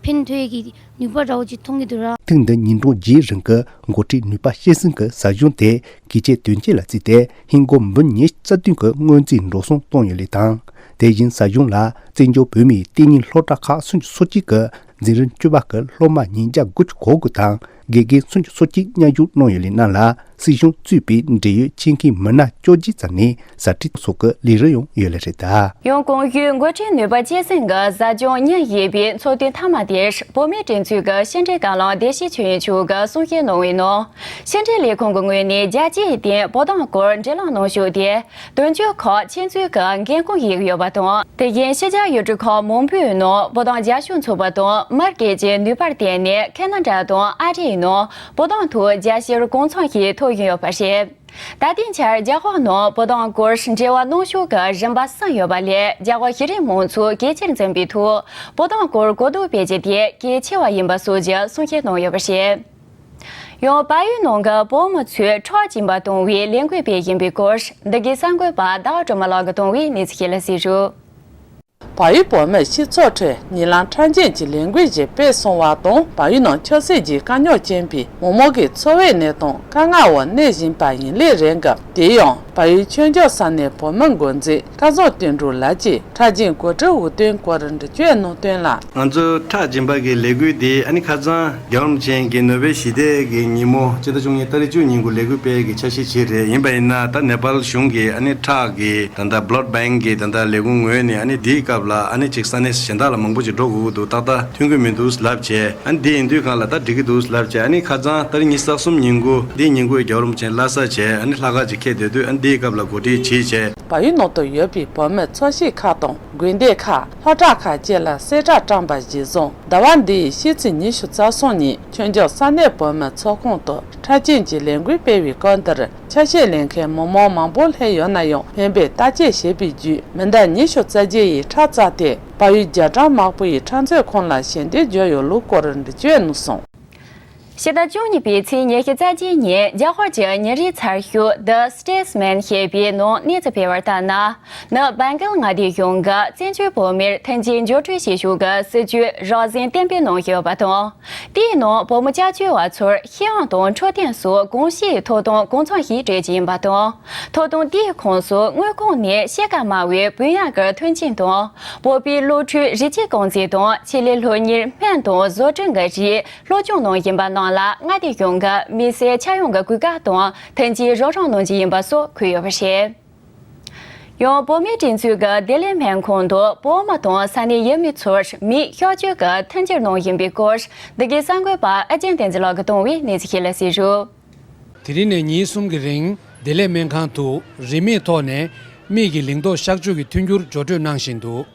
ཕན་ཐོགས་ཀྱི་ནུས་པ་འདྲ་བོ་ཅིག་མཐོང་གི་འདུག་ར། ཐེངས་འདི་ཉིན་གྲངས་བརྒྱད་རིང་གི་འགོ་ཁྲིད་ནུས་པ་སྐྱེད་སྲིང་གི་ཟབ་སྦྱོང་དེ་གལ་ཆེ་དོན་ཆེ་ལ་བརྩིས་ཏེ་ཧིན་སྒོར་འབུམ་ཉི་ཤུ་རྩ་བདུན་གྱི་སྔོན་རྩིས་འགྲོ་སོང་བཏང་ཡོད་ལེ་དང་། དེ་བཞིན་ཟབ་སྦྱོང་ལ་བཙན་བྱོལ་བོད་མིའི་གཏན་ཉིན་སློབ་གྲྭ་ཁག་སུམ་ཅུ་སོ་གཅིག་གི་འཛིན་རིམ་བཅུ་པ་གི་སློབ་མ་ཉིས་བརྒྱ་དགུ་བཅུ་གོ་དགུ་དང་། དགེ་རྒན་སུམ་ཅུ་སོ་གཅིག་མཉམ་ཞུགས་གནང་ཡོད་ལེ་རྣམས་ལ་སྲིད་གཞུང་གཙོས་པའི་འབྲེལ་ཡོད་ཆེད་མཁས་མི་སྣ་བཅོ་བརྒྱད་ཙམ་ནས་ཟབ་ཁྲིད་སོགས་ཀྱི་ལས་རིམ་ཡང་ཡོད་ལེ་རེད་ད། ཡང་གོང་ཞུས་འགོ་ཁྲིད་ནུས་པ་སྐྱེད་སྲིང་གི་ཟབ་སྦྱོང་ཉིན་བཞི་པའི་ཚོགས་ཐུན་མཐའ་མ་དེར་བོད་མིའི་སྒྲིག་འཛུགས་ཀྱི་ཕྱི་འབྲེལ་བཀའ་བློན་བདེ་སྐྱིད་ཆོས་དབྱིངས་མཆོག་གིས་གསུང་བཤད་གནང་བའི་ནང་། ཕྱི་འབྲེལ་ལས་ཁུངས་ཀྱི་ངོས་ནས་རྒྱལ་སྤྱིའི་སྟེང་བོད་དོན་སྐོར་འབྲེལ་ལམ་གནང་ཕྱོགས་དེ། དོན་གཅོད་ཁག་ཆེད་འཛུལ་གྱི་འགན་ཁུར་ཡོད་ཀྱི་ཡོད་པ་དང་། དེ་བཞིན་ཕྱི་རྒྱལ་ཡུལ་གྲུ་ཁག་མང་པོའི་ནང་བོད་དོན་རྒྱབ་སྐྱོར་ཚོགས་པ་དང་མི་སྒེར་གྱི་ནུས་པར་བརྟེན་ནས་ཁེ་ན་ཌ་དང་ཨ་རིའི་ནང་བོད་དོན་ཐོག་རྒྱ་ཆེར་གང་འཚམ་ཞིག་ཐོབ་བཞིན་ཡོད་པ་རེད། ད་ལྟའི་ཆར་རྒྱ་གར་ནང་བོད་དོན་སྐོར་འབྲེལ་བ་གནང་ཕྱོགས་ཀྱི་རིམ་པ་གསུམ་ཡོད་པ་ལས། རྒྱ་གར་གཞི་རིམ་མང་ཚོགས་གལ་ཆེར་འཛིན་པའི་ཐོག་བོད་དོན་སྐོར་གོ་རྟོགས་སྤེལ་རྒྱུ་དེ་གལ་ཆེ་བ་ཡིན་པ་སོགས་ཀྱི་གསུང་བཤད་གནང་ཡོད་པ་རེད། ཡང་བལ་ཡུལ་ནང་གི་བོད་མི་ཚོས་ཁྲག་སྦྱིན་པ་གཏོང་བའི་ལས་འགུལ་སྤེལ་བཞིན་པའི་སྐོར། འདི་གའི་གསར་འགོད་པ་ཟླ་བ་སྒྲོལ་མ་ལགས་ཀྱིས་བཏང་བའི་གནས་ཚུལ་ཞིག་ལ་གཟིགས་རོགས། བལ་ཡུལ་བོད་མིའི་སྤྱི་ཚོགས་ཁྲོད་ཉེ་ལམ་ཁྲག་འཇིབ་ཀྱི་ལས་འགུལ་ཞིག་སྤེལ་སོང་བ་དང་། བལ་ཡུལ་ནང་ཆབ་སྲིད་ཀྱི་དཀའ་རྙོག་ཅན་པའི་མི་མང་གི་འཚོ་བའི་གནས་སྟངས་དཀའ་ངལ་འོག་གནས་བཞིན་པ་ཡིན་ལེ་རེད་འགབ། དེ་ཡང་བལ་ཡུལ་ཆོས་རྒྱལ་ས་གནས་བོད་མི་འགོ་འཛིན་སྐལ་བཟང་དོན་གྲུབ་ལགས་ཀྱིས་ཁྲག་འཇིབ་གོ་སྒྲིག་འོས་བསྟུན་སྐོར་འགྲེལ་བརྗོད་གནང་དོན་ལ། ང་ཚོ་ཁྲག་འཇིབ་པ་གི་ལས་འགུལ་དེ་ཨ་ནི་ཁ་སང་རྒྱལ་བ་རིན་པོ་ཆེ་གི་ནོ་བེལ་ཞི་བདེ་གི་ཉིན་མོ་ཕྱི་ཟླ་བཅུ་གཉིས་ཏ་རིག་བཅུ་ཉིན་གུ་ལས་འགུལ་སྤེལ་གི་འཆར་གཞི་བྱས་རེད། ཡིན་པ་ཡིན་ན་ད་ནེ་པཱལ་གཞུང་གི་ཨ་ནི་ཁྲག་གི་ད་ལྟ་བློཌ་བེང་གི་ད་ལྟ་ལས་ཁུངས་ངོས་ནས་ཨ་ནི་དེའི་སྐབས་ལ་ཨ་ནི་ཅིག་ས་གནས་གཞན་དག་ལ་མང་པོ་ཅིག་འགྲོ་དགོས་ཀྱི་འདུག་ཏག་ཏག་ཐོན་གི་མི་འདུག་ལབ་བྱས། ཨ་ནི་དེ་ཡིན་དུས་གང་ལ་ད་འགྲིག་གི་འདུག་ལབ་བྱས། ཨ་ནི་ཁ་སང་ཏ་རིག་ཉི་ཤུ་རྩ་གསུམ་ཉིན་གུ་འདིའི་ཉིན་གུ་རྒྱལ་བ་རིན་པོ་ཆེ་ལྷ་ས་བྱས། ཨ་ནི་ལྷག་དཀར་ཅིག་འཁེལ་སྡོད་དུས་ཨ་ནི་དེའི་སྐབས་ལ་གོ་སྒྲིག་བྱས་བྱས། བལ་ཡུལ་ནང་དུ་ཡོད་པའི་བོད་མི་ཚོགས་སྡེ་ཁག་དང་དགོན་སྡེ་ཁག་སློབ་གྲྭ་ཁག་བཅས་ལ་གསལ་བསྒྲགས་བཀྲམ་པ་གཞིར་བཟུང་། ཟླ་བ་འདིའི་ཕྱི་ཚེས་ཉི་ཤུ་རྩ་གསུམ་ཉིན་ཆོས་རྒྱལ་ས་གནས་བོད་མི་ཚོགས་ཁང་དུ་ཁྲག་འཇིབ་ཀྱི་ལས་འགུལ་སྤེལ་བའི་སྐབས་འདིར་ཆ་ཤས་ལེན་མཁན་མི་མང་མང་པོ་སླེབས་ཡོད་ན་ཡང་། སྨན་པས་བརྟག་དཔྱད་བྱས་པའི་བརྒྱུད་མི་ཟླ་ཉི་ཤུ་རྩ་བརྒྱད་ཡི་ཁྲག་རྩ་དེ་བལ་ཡུལ་རྒྱ་གྲམ་དམག་དཔུང་ཡི་ཁྲག་མཛོད་ཁང་ལ་ཞལ་འདེབས་བརྒྱབ་ཡོད་ལུགས་སྐོར་འགྲེལ་བརྗོད་གནང་སོང་། ཕྱི་ཟླ་བཅུ་གཉིས་པའི་ཚེས་ཉི་ཤུ་རྩ་གཅིག་ཉིན་རྒྱ་གར་གྱི་ཉིན་རེའི་ཚར་ཤུལ་The Statesman ཞེས་པའི་ནང་གནས་ཚུལ་སྤེལ་བར་ལྟར་ན། ནི་བེང་གལ་མངའ་སྡེའི་གཞུང་གིས་བཙན་བྱོལ་བོད་མིར་ཐོན་སྐྱེད་འགྲོ་གྲོན་བྱེད་ཕྱོགས་ཀྱི་སྲིད་ཇུས་རགས་ཟིན་གཏན་འབེབས་གནང་ཡོད་པ་དང་། དེའི་ནང་བོད་མི་སྐྱབས་བཅོལ་བ་ཚོར་ཤེས་ཡོན་དང་འཕྲོད་བསྟེན་སོགས་གོང་ཞུས་ཐོབ་ཐང་གང་འཚམ་ཞིག་སྤྲོད་ཀྱི་ཡིན་པ་དང་། ཐོབ་ཐང་དེའི་ཁོངས་སུ་དངོས་ཁོངས་ནས་ཤེས་ཁ་དམའ་བའི་བུན་གཡར་གྱི་མཐུན་རྐྱེན་དང་། བོད་པའི་སློབ་ཕྲུག་རིགས་གཅིག་རྐང་འཛིན་དང་ཆེད་ལས་སློབ་གཉེར་སྨན་དང་བཟོ་སྐྲུན་གྱི་རིགས་སློབ་སྦྱོང་གནང་བཞིན་པ་རྣམས་ལ་མངའ་སྡེ་གཞུང་གིས་མི་སེར་ཁྱབ་ཡོངས་ཀྱི་གོ་སྐབས་དང་མཐུན་རྐྱེན་རོགས་རམ་གནང་རྒྱུ་ཡིན་པ་སོགས་འཁོད་ཡོད་པ་རེད། ཡང་བོད་མིའི་སྒྲིག་འཛུགས་ཀྱི་བདེ་ལེགས་སྨན་ཁང་དུ་བོད་མི་དང་ས་གནས་ཡུལ་མི་ཚོར་མིའི་གཤག་བཅོས་ཀྱི་མཐུན་འགྱུར་གནང་བཞིན་པའི་སྐོར། འདི་གའི་གསར་འགོད་པ་ཨ་ཅན་བསྟན་འཛིན་ལགས་ཀྱིས་བཏང་བའི་གནས་ཚུལ་ཞིག་ལ་གཟིགས་རོགས། དེ་རིང་ནས་ཉིན་གསུམ་གྱི་རིང་བདེ་ལེགས་སྨན་ཁང་དུ་རིན་མེད་ཐོག་ནས་མིག་གི་ལིང་ཏོག་གཤག་བཅོས་ཀྱི་མཐུན་འགྱུར་སྦྱོར་སྤྲོད་གནང་བཞིན་འདུག་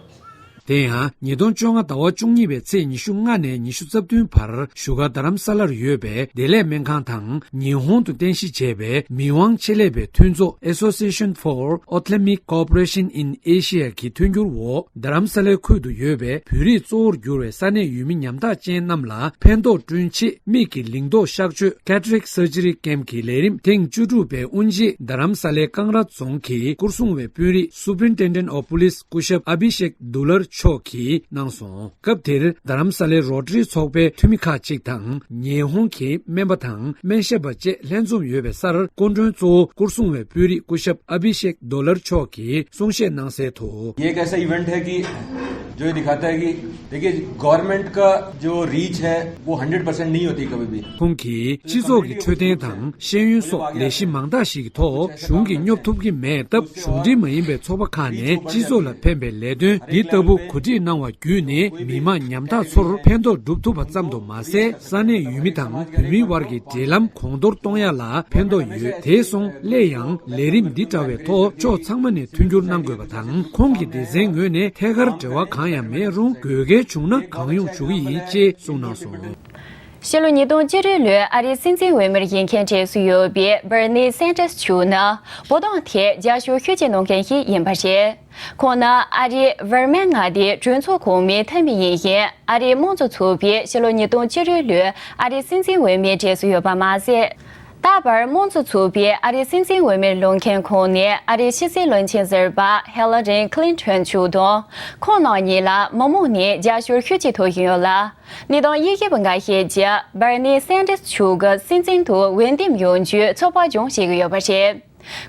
དེ་ཡང་ཉིས་སྟོང་བཅོ་ལྔ་ཟླ་བ་བཅུ་གཉིས་པའི་ཚེས་ཉི་ཤུ་ལྔ་ནས་ཉི་ཤུ་རྩ་བདུན་བར་བཞུགས་སྒར་རྡ་རམ་ས་ལར་ཡོད་པའི་བདེ་ལེགས་སྨན་ཁང་དང་ཉི་ཧོང་དུ་རྟེན་གཞི་བྱས་པའི་མི་དབང་ཆེད་ལས་པའི་མཐུན་ཚོགས་Association for Ophthalmic Cooperation in Asia གི་མཐུན་འགྱུར་འོག་རྡ་རམ་ས་ལའི་ཁུལ་དུ་ཡོད་པའི་བོད་རིགས་གཙོ་བོར་གྱུར་བའི་ས་གནས་ཡུལ་མི་ཉམ་ཐག་ཅན་རྣམས་ལ་ཕན་ཐོགས་བསྐྲུན་ཆེད་མིག་གི་ལིང་ཏོག་གཤག་བཅོས་Cataract Surgery Camp གི་ལས་རིམ་ཐེངས་བཅུ་དྲུག་པའི་དབུ་འབྱེད་རྡ་རམ་ས་ལའི་ཀང་ར་རྫོང་གི་སྐོར་སྲུང་བའི་དཔོན་རིགས་Superintendent of Police སྐུ་ཞབས་ཨ་བྷི་ཤེག་དུ་ལར་མཆོག་གིས་གནང་སོང་། སྐབས་དེར་རྡ་རམ་ས་ལའི་རོ་ཊ་རི་ཚོགས་པའི་འཐུས་མི་ཁག་ཅིག་དང་ཉི་ཧོང་གི་སྨན་པ་དང་སྨན་ཞབས་པ་བཅས་ལྷན་འཛོམས་ཡོད་པའི་སར་སྐུ་མགྲོན་གཙོ་བོ་སྐོར་སྲུང་བའི་དཔོན་རིགས་སྐུ་ཞབས་ཨ་བྷི་ཤེག་དུ་ལར་མཆོག་གིས་གསུང་བཤད་གནང་གསལ་དུ། ये एक ऐसा इवेंट है कि जो ये दिखाता है कि देखिए गवर्नमेंट का जो रीच है वो हंड्रेड परसेंट नहीं होती कभी भी। ཁོང་གིས་སྤྱི་ཚོགས་ཀྱི་འཕྲོད་བསྟེན་དང་ཤེས་ཡོན་སོགས་ལས་གཞི་མང་དག་ཞིག་གི་ཐོག་གཞུང་གིས་སྙོབ་ཐུབ་ཀྱི་མེད་སྟབས། གཞུང་འབྲེལ་མ་ཡིན་པའི་ཚོགས་པ་ཁག་ནས་སྤྱི་ཚོགས་ལ་ཕན་པའི་ལས་དོན་འདི་ལྟ་བུ་གོ་སྒྲིག་གནང་བ་བརྒྱུད་ནས་མི་དམངས་ཉམ་ཐག་ཚོར་ཕན་ཐོགས་སྒྲུབ་ཐུབ་པ་ཙམ་དུ་མ་ཟད། ས་གནས་ཡུལ་མི་དང་བོད་མིའི་དབར་གྱི་འབྲེལ་ལམ་གོང་མཐོར་གཏོང་ཡ་ལ་ཕན་ཐོགས་ཡོད། དེ་སོང་སླད་ཡང་ལས་རིམ་འདི་འདྲ་བའི་ཐོག་ཕྱོགས་ཚང་མ་ནས་མཐུན་འགྱུར་གནང་དགོས་པ་དང་། ཁོང་གི་སྡེ་ཚན་ངོས་ནས་ཐད་ཀར་འབྲེལ་བ་གང་ཡང་མེད་རུང་དགོས་གལ་བྱུང་ན་གང་ཡོང་ཞུ་གི་ཡིན་ཅེས་གསུངས་གནང་སོང་། ཕྱི་ལོ་ཉིས་སྟོང་བཅུ་དྲུག་ལོའི་ཨ་རིའི་སྲིད་འཛིན་འོས་མིར་ཡིན་མཁན་གྲས་སུ་ཡོད་པའི་Bernie Sanders་མཆོག་ནི་བོད་དོན་ཐད་རྒྱབ་སྐྱོར་ཤུགས་ཆེ་གནང་མཁན་ཞིག་ཡིན་པ་རེད། ཁོང་ནི་ཨ་རིའི་Vermont་མངའ་སྡེའི་གྲོས་ཚོགས་གོང་མའི་འཐུས་མི་ཡིན་ཞིང་། ཨ་རིའི་དམངས་གཙོ་ཚོགས་པས་ཕྱི་ལོ་ཉིས་སྟོང་བཅུ་དྲུག་ལོའི་ཨ་རིའི་སྲིད་འཛིན་འོས་མིའི་གྲས་སུ་ཡོད་པ་མ་ཟད། ད་བར་དམངས་གཙོ་ཚོགས་པའི་ཨ་རིའི་སྲིད་འཛིན་འོས་མིར་ལངས་མཁན་ཁོང་ནི་ཨ་རིའི་ཕྱི་སྲིད་བློན་ཆེན་ཟུར་པ་Hillary Clinton་མཆོག་དང་། ཁོང་རྣམ་གཉིས་ལ་མི་མང་ནས་རྒྱབ་སྐྱོར་ཤུགས་ཆེ་ཐོབ་བཞིན་ཡོད་ལ། གནས་སྟངས་དབྱེ་ཞིབ་པ་འགའ་ཤས་ཀྱིས་Bernie Sanders་མཆོག་གི་སྲིད་འཛིན་དུ་འོས་འདེམས་ཡོང་རྒྱུའི་ཚོད་དཔག་ཀྱང་བྱེད་ཀྱི་ཡོད་པ་རེད།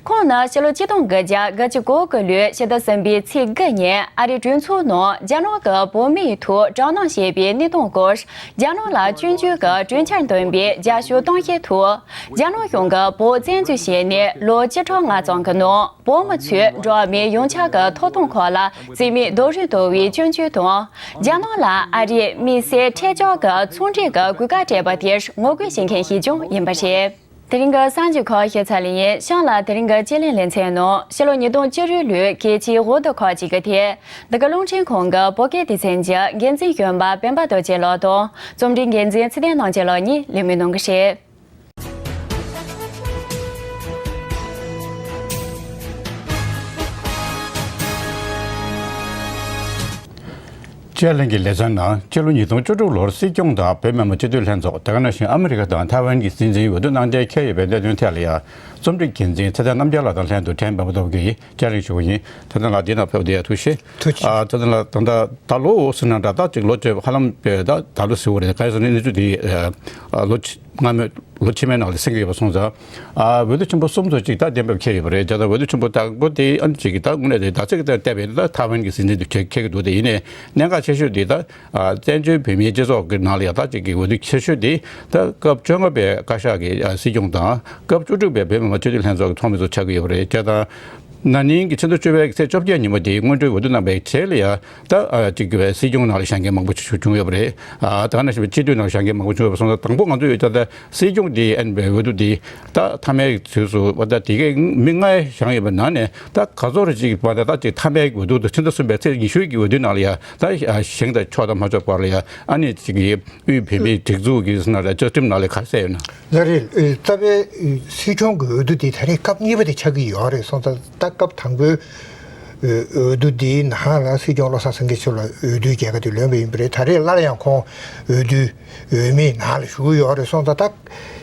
ཁོང་ནི་ཕྱི་ལོ་ཆིག་སྟོང་དགུ་བརྒྱ་དགུ་བཅུ་གོ་དགུ་ལོའི་ཕྱི་ཟླ་གསུམ་པའི་ཚེས་དགུ་ཉིན་ཨ་རིའི་གྲོས་ཚོགས་ནང་རྒྱ་ནག་གི་བོད་མིའི་ཐོག་དྲག་གནོན་བྱས་པའི་གནད་དོན་སྐོར། རྒྱ་ནག་ལ་སྐྱོན་བརྗོད་ཀྱི་གྲོས་འཆར་འདོན་པའི་རྒྱབ་སྐྱོར་གཏོང་བཞིན་དུ། རྒྱ་ནག་གཞུང་གིས་བོད་བཙན་འཛུལ་བྱས་ནས་ལོ་བཅུ་ཕྲག་ལྔ་ཙམ་གྱི་ནང་། བོད་མི་ཚོས་འགྲོ་བ་མིའི་ཡོངས་ཁྱབ་ཀྱི་ཐོབ་ཐང་ཁག་ལ་རྩིས་མེད་རྡོག་རོལ་གཏོང་བའི་སྐྱོན་བརྗོད་དང་། རྒྱ་ནག་ལ་ཨ་རིས་དམིགས་བསལ་ཁྲལ་གཅོག་གི་ཚོང་འབྲེལ་གྱི་གོ་སྐབས་སྤྲད་པ་དེར་ངོ་རྒོལ་བྱེད་མཁན་ཞིག་ཀྱང་ཡིན་པ་རེད། དེ་རིང་གི་གསར་འགྱུར་ཁག་ཞུས་ཚར་ལེ་ཡིན། གཤམ་ལ་དེ་རིང་གི་སྤྱི་གླིང་ལེ་ཚན་ནང་ཕྱི་ལོ་ཉིས་སྟོང་བཅུ་དྲུག་ལོའི་གལ་ཆེའི་འོས་བསྡུ་ཁག་ཅིག་གི་ཐད། འདི་ག་རླུང་འཕྲིན་ཁང་གི་བོད་སྐད་སྡེ་ཚན་གྱི་འགན་འཛིན་གཞོན་པ་སྤེན་པ་རྡོ་རྗེ་ལགས་དང་རྩོམ་སྒྲིག་འགན་འཛིན་ཚེ་བརྟན་རྣམ་རྒྱལ་ལགས་གཉིས་ལས་མི་གནང་གི་རེད། བརྒྱ་ལྷན་གྱི་ལེ་ཚན་ནང་སྤྱི་ལོ་ཉིས་སྟོང་བཅུ་དྲུག་ལོར་སྲིད་སྐྱོང་དང་བོད་མི་མང་སྤྱི་འཐུས་ལྷན་ཚོགས། དེ་ག་ནང་བཞིན་ཨ་མི་རི་ཀ་དང་ཐའེ་ཝན་གྱི་སྲིད་འཛིན་འོས་བསྡུ་གནང་གཏན་འཁེལ་ཡོད་པའི་གནད་དོན་ཐད་ལ་ཡང་རྩོམ་སྒྲིག་འགན་འཛིན་ཚེ་བརྟན་རྣམ་རྒྱལ་ལགས་དང་ལྷན་དུ་ཕྲན་དཔལ་མོ་སྟོབས་རྒྱས་ཀྱིས་བཅར་འདྲི་ཞུ་གི་ཡིན། ཚེ་བརྟན་ལགས་འདི་ན་ཕེབས་བསྡད་ཡ་ཐུགས་རྗེ་ཆེ། ཐུགས་རྗེ་ཆེ། ཨ་ཚེ་བརྟན་ལགས་ད་ལྟ་ད་ལོ་ཟེར་ན་འདྲ་ད་ཅིག་ལོ་བཅོ་ཧ་ལམ་ད་ད་ལོ་ཟེར་བ་རེད། ག་རེ་ཟེར་ན་གནས་ཚུལ་འདི་ཨ་ལོ་ཕྱི་སྔ་མོའི་ལོ་ཕྱི་མའི་ནང་ལ་གསན་གྱི་ཡོད་པ་སོང་ཙང་། ཨ་འོས་བསྡུ་ཆེན་པོ་གསུམ་ཙམ་ཅིག་ད་གཏན་འབེབས་འཁེལ་ཡོད་པ་རེད། བྱས་ཙང་འོས་བསྡུ་ཆེན་པོ་དང་པོ་དེ་ཨ་ནི་ཅིག་གི་ད་དངོས་གནས་དེ་ད་ཚིག་གི་ད་བལྟས་པ་ཡིན་ན་ད་ཐའེ་ཝན་གྱི་སྲིད་འཛིན་དུ་འཁེལ་འཁེལ་གྱི་འདུག་དེ་ཡིན་ནའི་གནད་འགག་ཆེ་ཤོས་དེ་ད་ཨ་བཙན་བྱོལ་བོད་མིའི་སྤྱི་ཚོགས་ཀྱི་ནང་ལ་ཡང་ད་ཅིག་གི་འོས་བསྡུ་ཆེ་ཤོས་དེ་ད་སྐབས་བཅོ་ལྔ་པའི་བཀའ་ཤག་གི་ཨ་སྲིད་སྐྱོང་དང་སྐབས་བཅུ་དྲུག་པའི་བོད་མི་མང་སྤྱི་འཐུས་ལྷན་ཚོགས་ཀྱི་ཚོགས་མི་ཚོ་ཆགས་ཀྱི་ཡོད་པ་རེད། བྱས་ཙང་ན་ནིང་གི་ཕྱི་ཟླ་བཅུ་པའི་ཚེས་བཅོ་བརྒྱད་ཉིན་མོ་དེ་སྔོན་འགྲོའི་འོས་བསྡུ་གནང་པའི་རྗེས་ལ་ཡང་ད་ཨ་ཅིག་གི་སྲིད་སྐྱོང་ནང་ལ་བཞེངས་མཁན་མང་པོ་ཞིག་བྱུང་ཡོད་པ་རེད། ཨ་ད་ག་ནང་བཞིན་པའི་སྤྱི་འཐུས་ནང་ལ་བཞེངས་མཁན་མང་པོ་བྱུང་ཡོད་པ་སོང་ཙང་དང་པོ་ང་ཚོ་ཡོད་ཙང་ད་སྲིད་སྐྱོང་དེ་ཨན་པའི་འོས་བསྡུ་དེ་ད་མཐའ་མའི་དུས་སུ་བ་ད་དེ་གའི་མི་ལྔ་བཞེངས་ཡོད་པའི་ནང་ནས་ད་ག་ཚོད་རེ་ཅིག་བ་ད་ད་ཅིག་མཐའ་མའི་འོས་བསྡུ་དང་ཕྱི་ཟླ་གསུམ་པའི་ཚེས་ཉི་ཤུ་གི་འོས་བསྡུ་ནང་ལ་ཡ་ད་བཞེངས་དང་ཆོག་དང་མ་ཆོག་བར་ལ་ཡ་ཨ་ནི་ཅིག་གི་དབུས་བོད་མིའི་སྒྲིག་འཛུགས་ཀྱི་ནང་ལ་བཅའ་ཁྲིམས་ནང་ལ་ག་རེ་གསལ་ཡོད་ན། ལགས་རེད། ཨེ་རྩ་བའི་ཨེ་སྲིད་སྐྱོང་གི་འོས་བསྡུ་དེ་ད་རེས་སྐབས་གཉིས་པ་དེ་ཆགས་ཀྱི་ཡོད་རེད། སོང་ཙང་ད་སྐབས་དང་པོའི་ཨེ་འོས་བསྡུ་དེའི་ནང་ལ་སྲིད་སྐྱོང་བློ་བཟང་སེང་གེ་མཆོག་ལ་འོས་བསྡུའི་རྒྱལ་ཁ་དེ་ལོན་པ་ཡིན་པ་རེད། ད་རེས་སླར་ཡང་ཁོང་འོས་བསྡུའི་འོས་མིའི་ནང་ལ་ཞུགས་ཡོད་རེད། སོང་ཙང་ད་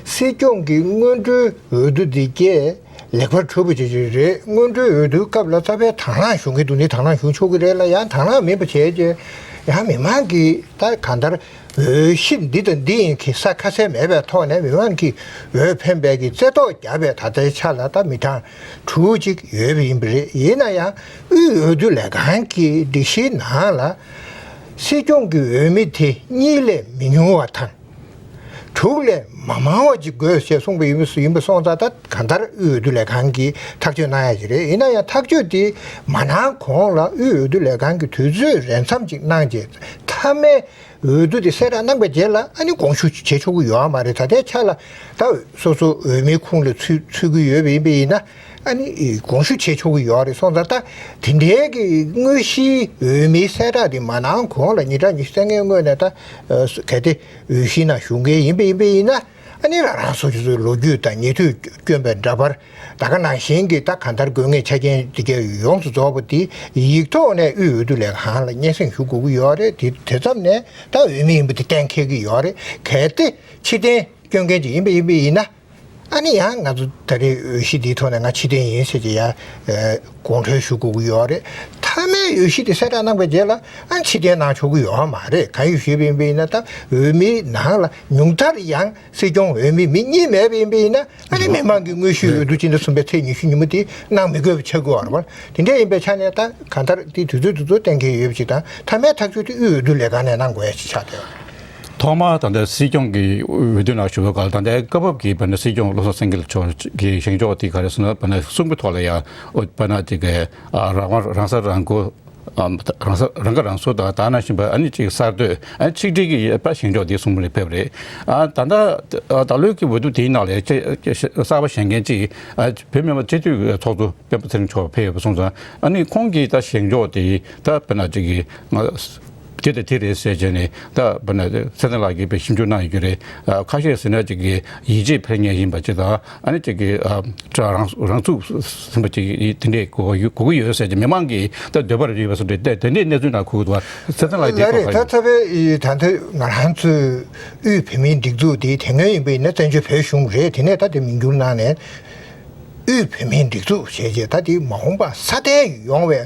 སྲིད་སྐྱོང་གི་སྔོན་འགྲོའི་འོས་བསྡུ་དེ་གས་ལེགས་པར་གྲུབ་པ་ཅིག་རེད། སྔོན་འགྲོའི་འོས་བསྡུའི་སྐབས་ལ་རྩ་བའི་དང་བླངས་ཞུ་མཁན་འདུག་ནི་དང་བླངས་ཞུ་ཆོག་གི་རེད་ལ་ཡང་དང་བླངས་མིན་པ་བྱས་རྗེས་ཡང་མི་མང་གིས་ད་གང་ལྟར། འོས་གཞི་འདི་དང་འདི་ཡིན་གྱི་ས་ཁ་གསལ་མེད་པའི་ཐོག་ནས་མི་མང་གིས་འོས་འཕེན་པའི་གི་རྩེ་ཐོག་བརྒྱབ་པའི་ད་ལྟའི་ཆ་ལ་ད་མི་གྲངས་དྲུག་ཅིག་ཡོད་པ་ཡིན་པ་རེད། ཡིན་ན་ཡང་དབུས་འོས་བསྡུ་ལས་ཁང་གི་སྒྲིག་གཞིའི་ནང་ལ་སྲིད་སྐྱོང་གི་འོས་མི་དེ་གཉིས་ལས་མི་ཉུང་བ་དང་དྲུག་ལས་མ་མང་བ་ཅིག་དགོས་ཞེས་གསུངས་པ་ཡིན་པ་ཡིན་པ་སོང་ཙང་ད་གང་ལྟར་དབུས་འོས་བསྡུ་ལས་ཁང་གིས་ཐག་གཅོད་གནང་ཡ་ཅིག་རེད། ཡིན་ན་ཡང་ཐག་གཅོད་དེ་མ་གནང་གོང་ལ་དབུས་འོས་བསྡུ་ལས་ཁང་གིས་དུས་ཚོད་རན་མཚམས་ཅིག་གནང་རྗེས་མཐའ་མའི་འོས་བསྡུ་དེ་གསལ་བསྒྲགས་གནང་པའི་རྗེས་ལ་ཨ་ནི་དགོངས་ཞུ་བྱེད་ཆོག་གི་ཡོད་མ་རེད། ད་ལྟའི་ཆ་ལ་ད་སོ་སོ་འོས་མིའི་ཁོངས་ལ་ཚུད་ཚུད་ཀྱི་ཡོད་པ་ཡིན་པ་ཡིན་ན་ཨ་ནི་དགོངས་ཞུ་བྱེད་ཆོག་གི་ཡོད་རེད། སོང་ཙང་ད་དེ་འདྲའི་གི་དངོས་གཞིའི་འོས་མིའི་གསལ་བསྒྲགས་དེ་མ་གནང་གོང་ལ་ཉིན་གྲངས་ཉི་ཤུ་རྩ་ལྔའི་སྔོན་ནས་ད་གལ་ཏེ་འོས་གཞིའི་ནང་ཞུགས་མཁན་ཡིན་པ་ཡིན་པ་ཡིན་ན་ཨ་ནི་རང་རང་སོ་སོའི་ལོ་རྒྱུས་དང་ཉེ་དུས་བསྐྱོན་པའི་འདྲ་པར། ད་ག་ནང་བཞིན་གྱི་ད་གང་ལྟར་དགོས་ངེས་ཆ་རྐྱེན་དེ་གས་ཡོངས་སུ་རྫོགས་པ་དེ་ཡིག་ཐོག་ནས་དབུས་འོས་བསྡུ་ལས་ཁང་ལ་སྙན་སེང་ཞུ་དགོས་ཀྱི་ཡོད་རེད། དེ་དེ་ཙམ་ནས་ད་འོས་མི་ཡིན་པ་དེ་གཏན་འཁེལ་གྱི་ཡོད་རེད། གལ་ཏེ་ཕྱིར་འཐེན་སྐྱོན་མཁན་ཅིག་ཡིན་པ་ཡིན་པ་ཡིན་ན་ཨ་ནི་ཡང་ང་ཚོ་ད་རེས་འོས་གཞི་འདིའི་ཐོག་ནས་ང་ཕྱིར་འཐེན་ཡིན་ཟེར་གྱི་ཡ་དགོངས་ཁྲེལ་ཞུ་དགོས་ཀྱི་ཡོད་རེད། མཐའ་མའི་འོས་གཞི་དེ་གསལ་བསྒྲགས་གནང་པའི་རྗེས་ལ་ཨ་ཕྱིར་འཐེན་གནང་ཆོག་གི་ཡོད་མ་རེད། གང་ཡིན་ཞུས་པ་ཡིན་པ་ཡིན་ན་ད་འོས་མིའི་ནང་ལ་ཉུང་མཐར་ཡང་སྲིད་སྐྱོང་འོས་མི་མི་གཉིས་མེད་པ་ཡིན་པ་ཡིན་ན། ཨ་ནི་མི་མང་གི་དངོས་ཤུགས་འོས་བསྡུ་སྤྱི་ཟླ་གསུམ་པའི་ཚེས་ཉི་ཤུ་ཉིན་མོ་དེ་གནང་མི་དགོས་པ་ཆགས་ཀྱི་ཡོད་རེད་བ། དེ་འདྲ་ཡིན་པའི་ཆ་ནས་ད་གང་ལྟར་དེ་དུས་ཚོད་དུས་ཚོད་གཏན་འཁེལ་ཡོད་པ་ཅིག་དང་མཐའ་མའི་ཐག་གཅོད་དེ་དབུས་འོས་བསྡུ་ལས་ཁང་ནས་གནང་དགོས་ཡ་ཅིག་ཆགས་བསྡད་ཡོད་རེད། ཐོག་མར་ད་ལྟ་སྲིད་སྐྱོང་གི་འོས་བསྡུ་ནང་ཞུགས་པའི་སྐབས་ད་ལྟའི་སྐབས་བབ་ཀྱི་བ་ན་སྲིད་སྐྱོང་བློ་བཟང་སེང་གེ་མཆོག་གི་བཞེངས་ཕྱོགས་དེ་ག་རེ་ཟེར་ན་བ་ན་གསུམ་གྱི་ཐོག་ལ་ཡང་བ་ན་ཅིག་གི་རང་དབང་རང་ས་རང་འགུལ། རང་ས་རང་ཁ་རང་གསོ་དང་ད་ནང་བཞིན་པ་ཨ་ནི་ཅིག་གསར་གཏོད་ཨ་ནི་ཆིག་སྒྲིལ་གྱི་པ་བཞེངས་ཕྱོགས་འདི་གསུམ་ལ་ཕེབས་རེད། ཨ་ད་ལྟ་ད་ལོའི་གི་འོས་བསྡུ་དེའི་ནང་ལ་གསར་པ་བཞེངས་མཁན་ཅིག་ཨ་བོད་མི་མང་སྤྱི་འཐུས་ཚོགས་གཙོ་སྤེན་པ་ཚེ་རིང་མཆོག་ཕེབས་ཡོད་པ་སོང་ཙང་ཨ་ནི་ཁོང་གིས་ད་བཞེངས་ཕྱོགས་དེ་ད་དཔེར་ན་ཅིག་གི་དེ་དང་དེ་རེད་ཟེར་བྱས་ནས་ད་དཔེར་ན་ཚེ་བརྟན་ལགས་ཀྱིས་དཔེ་ཞིབ་འཇུག་གནང་ཡོད་རྒྱུ་རེད། ཁ་ཤས་ཟེར་ན་ཅིག་གི་ཡིད་ཆེས་འཕེར་མཁན་ཡིན་པ་ཅིག་དང་། ཨ་ནི་ཅིག་གི་ཨ་རང་རང་ཚུགས་ཟིན་པ་ཅིག་དེ་འདྲས་གོ་གི་ཡོད་ཟེར་གྱི་མི་མང་གིས་ད་འདོད་པ་རེ་ཡོད་པ་སོགས་དེ་དེ་འདྲས་གནས་ཚུལ་ནང་གོ་གི་འདུག་ཚེ་བརྟན་ལགས་དེ་ལགས་རེད། གོ་ད་ཚ་བའི་ད་ལྟ་ང་རང་ཚོའི་དབུས་བོད་མིའི་སྒྲིག་འཛུགས་དེ་དེ་སྔོན་ཡིན་པ་ཡིན་ན་བཙན་བྱོལ་བོད་གཞུང་རེད། དེ་ནས་ད་དེ་མིང་བསྒྱུར་གནང་ནས་དབུས་བོད་མིའི་སྒྲིག་འཛུགས་ཞེས་བྱས་ད་དེ་མ་འོངས་པ་སྲ་བརྟན་ཡོང་བའི་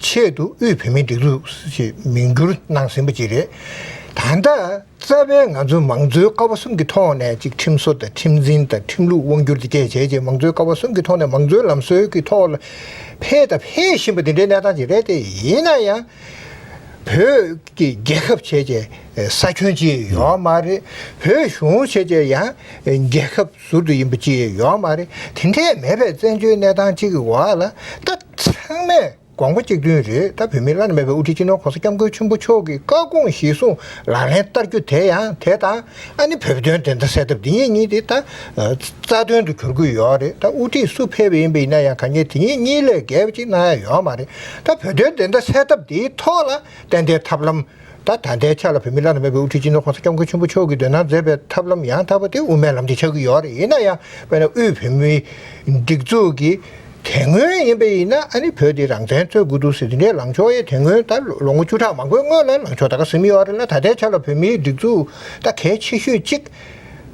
ཆེད་དུ་དབུས་བོད་མིའི་སྒྲིག་འཛུགས་ཞེས་མིང་བསྒྱུར་གནང་ཟིན་པ་ཅིག་རེད། ད་ལྟ། རྩ་བའི་ང་ཚོའི་མང་གཙོའི་ཀ་བ་གསུམ་གྱི་ཐོག་ནས་ཅིག་ཁྲིམས་བཟོ་དང་ཁྲིམས་འཛིན་དང་ཁྲིམས་ལུགས་དབང་སྒྱུར་དེ་བཅས་བྱས་རྗེས་མང་གཙོའི་ཀ་བ་གསུམ་གྱི་ཐོག་ནས་མང་གཙོའི་ལམ་སྲོལ་གྱི་ཐོག་ལ་འཕེལ་དང་འཕེལ་བཞིན་པ་དེ་འདྲའི་གནས་སྟངས་ཅིག་རེད་དེ། ཡིན་ན་ཡང་བོད་ཀྱི་རྒྱལ་ཁབ་བྱས་རྗེས་ས་ཁྱོན་ཅིག་ཡོད་མ་རེད། བོད་གཞུང་བྱས་རྗེས་ཡང་རྒྱལ་ཁབ་ཟུར་དུ་ཡིན་པ་ཅིག་ཡོད་མ་རེད། དེ་འདྲས་མེད་པའི་བཙན་བྱོལ་གནས་སྟངས་ཅིག་གི་འོག་ལ་ད་ཚང་མས། དགོངས་པ་གཅིག་མཐུན་རེད། ད་བོད་མི་བླ་ན་མེད་པའི་དབུ་ཁྲིད་སྤྱི་ནོར་༸གོང་ས་༸སྐྱབས་མགོན་ཆེན་པོ་མཆོག་གི་བཀའ་དགོངས་གཞིར་བཟུང་ལག་ལེན་བསྟར་རྒྱུ་དེ་ཡང་དེ་དང་ཨ་ནི་བོད་དོན་བདེན་མཐའ་གསལ་ཐབས་འདི་གཉིས་གཉིས་དེ་ད་རྩ་དོན་དུ་གྱུར་གྱི་ཡོད་རེད། ད་དབུ་ཁྲིད་སུ་ཕེབས་པ་ཡིན་པ་ཡིན་ན་ཡང་གང་ཉིད་དེ་གཉིས་གཉིས་ལས་བརྒལ་བ་ཅིག་གནང་ཡ་ཡོད་མ་རེད། ད་བོད་དོན་བདེན་མཐའ་གསལ་ཐབས་འདིའི་ཐོག་ལ་ཏན་ཏན་ཐབས་ལམ་ད་ད་ལྟའི་ཆ་ལ་བོད་མི་བླ་ན་མེད་པའི་དབུ་ཁྲིད་སྤྱི་ནོར་༸གོང་ས་༸སྐྱབས་མགོན་ཆེན་པོ་མཆོག་གིས་འདོན་གནང་མཛད་པའི་ཐབས་ལམ་ཡང་དག་པ་དེ་དབུ་མའི་ལམ་དེ་ཆགས་ཀྱི་ཡོད་རེད། ཡིན་ན་ཡང་དཔེར་ན་དབུས་བོད་མིའི་སྒྲིག་འཛུགས་ཀྱི། དེ་སྔོན་ཡིན་པ་ཡིན་ན་ཨ་ནི་བོད་འདི་རང་བཙན་རྩོད་དགོས་འདུག་ཟེར་དེ་འདྲའི་ལངས་ཕྱོགས་ཡང་དེ་སྔོན་ད་ལོ་ངོ་བཅུ་ཕྲག་མང་པོའི་སྔོན་ལ་ལངས་ཕྱོགས་ད་ག་ཟིན་ཡོད་རེད་ལ། ད་ལྟའི་ཆ་ལ་བོད་མིའི་སྒྲིག་འཛུགས་ད་གལ་ཆེ་ཤོས་གཅིག་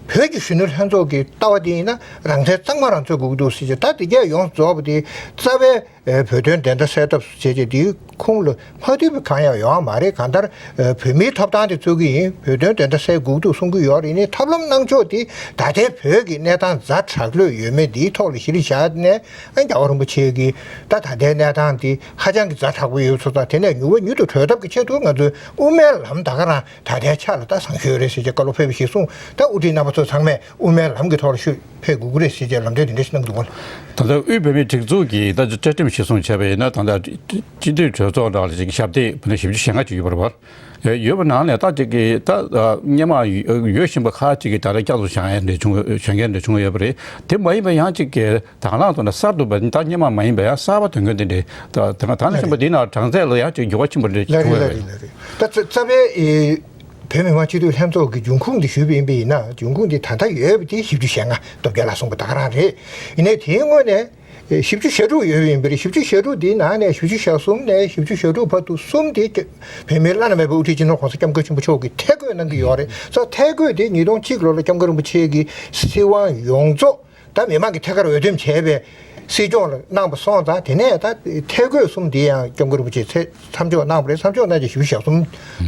བོད་ཀྱི་གཞོན་ནུ་ལྷན་ཚོགས་ཀྱི་ལྟ་བ་དེ་ཡིན་ན་རང་བཙན་གཙང་མ་རང་རྩོད་དགོས་ཀྱི་འདུག་ཟེར་གྱི། ད་དེ་གས་ཡོངས་རྫོགས་པ་དེ་རྩ་བའི་བོད་དོན་བདེན་མཐའ་གསལ་ཐབས་བྱས་རྗེས་དེའི་ཁུངས་ལ་མ་ཐུག་པའི་གང་ཡང་ཡོད་མ་རེད། གང་ལྟར་བོད་མིའི་ཐོབ་ཐང་དེ་རྩོད་ཀྱི་ཡིན། བོད་དོན་བདེན་མཐའ་གསལ་དགོས་ཀྱི་འདུག་གསུང་གི་ཡོད་རེད། ཡིན་ནའི་ཐབས་ལམ་གནང་ཕྱོགས་དེ་ད་ལྟའི་བོད་ཀྱི་གནས་སྟངས་ཛ་དྲག་ལོས་ཡོད་མེད་དེའི་ཐོག་ལ་གཞི་རིམ་བཞག་ནས་ཨ་རྒྱལ་བ་རིན་པོ་ཆེ་གིས་ད་ད་ལྟའི་གནས་སྟངས་དེ་ཧ་ཅང་གི་ཛ་དྲག་པོ་ཡོད་ཚོད་དང་། དེ་ནས་མྱུར་བ་མྱུར་དུ་གྲོལ་ཐབས་ཀྱི་ཆེད་དུ་ང་ཚོས་དབུ་མའི་ལམ་ད་ག་རང་ད་ལྟའི་ཆ་ལ་ད་བཟང་ཤོས་རེད་ཟེར་གྱི་བཀའ་སློབ་ཕེབས་པ་ཞིག་གསུངས། ད་དབུ་ཁྲིད་རྣམ་པ་ཚོ་ཚང་མས་དབུ་མའི་ལམ་གྱི་ཐོག་ལ་ཤོད་ཕེབས་དགོས་ཀྱི་རེད་ཟེར་གྱི་ལམ་སྟོན་དེ་འདྲ་ཞིག་གནང་འདུག་ག། ད་ལྟ་དབུས་བོད་མིའི་སྒྲིག་འཛུགས་ཀྱི་ད་བཅའ་ཁྲིམས་གཞིར་བཟུང་བྱས་པ་ཡིན་ན་ད་ལྟ་སྤྱི་འཐུས་གྲོས་ཚོགས་ནང་ལ་ཞིག་ཞབས་སྟེགས་བོད་ནང་བཞི་བཅུ་ཞེ་ལྔ་ཅིག་ཡོད་པ་རེད་པ། ཡོད་པ་ནང་ནས་ད་ཅིག་གི་ད་སྔོན་མ་ཡོད་བཞིན་པ་ཁག་ཅིག་གིས་ད་ལྟ་བསྐྱར་དུ་བཞེངས་ཡ་འདྲ་བྱུང་བཞེངས་མཁན་འདྲ་བྱུང་ཡོད་པ་རེད། དེ་མ་ཡིན་པ་ཡང་ཅིག་གི་དང་བླངས་ཐོག་ནས་གསར་དུ་ད་སྔོན་མ་མ་ཡིན་པ་ཡང་གསར་པ་དོན་ཀུན་དེ་འདྲ་ད་ད་ནང་བཞིན་པ་འདི་ནང་གྲངས་ཚད་ལ་ཡང་ཅིག་འགྱུར་བ་ཆེན་པོ་འདྲ་ལ་བྱུང་རེད་ཡོད་ལ་རེད་པ། ལ་རེད། ད་རྩ་རྩ་བའི་བོད་མི་མང་སྤྱི་འཐུས་ལྷན་ཚོགས་ཀྱི་འབྱུང་ཁུངས་འདི་ཞུས་པ་ཡིན་པ་ཡིན་ན། འབྱུང་ཁུངས་འདི་ད་ལྟ་ཡོད་པ་དེ་བཞི་བཅུ་ཞེ་ལྔ་སྟོབས་རྒྱལ་ལགས་གསུངས་པ་ད་ག་རང་རེད། ཡིན་ནའི་དེའི་སྔོན་ནས་བཞི་བཅུ་ཞེ་དྲུག་ཡོད་པ་ཡིན་པ་རེད། བཞི་བཅུ་ཞེ་དྲུག་འདིའི་ནང་ནས་བཞི་བཅུ་ཞེ་གསུམ་ནས་བཞི་བཅུ་ཞེ་དྲུག་བར་དུ་གསུམ་དེ་བོད་མིའི་བླ་ན་མེད་པའི་དབུ་ཁྲིད་སྤྱི་ནོར་༸གོང་ས་༸སྐྱབས་མགོན་ཆེན་པོ་མཆོག་གིས་ཐད་བསྐོས་གནང་གི་ཡོད་རེད། སོ་ཐད་བསྐོས་དེ་ཉིས་སྟོང་གཅིག་ལོ་ལ་༸སྐྱབས་མགོན་རིན་པོ་ཆེ་གིས་སྲིད་དབང་ཡོངས་རྫོགས་ད་མི་མང་གིས་ཐད་ཀར་འོས་འདེམས་བྱས་པའི་སྲིད་སྐྱོང་ལ་གནང་བ་སོང་ཙང་། དེ་ནས་ད་ཐད་བསྐོས་གསུམ་དེ་ཡང་༸སྐྱབས་མགོན་རིན་པོ་ཆེས་མཚམས་འཇོག་གནང་བ་རེད། མཚམས་འཇོག་གནང་རྗེས་བཞི་བཅུ་ཞེ་གསུམ་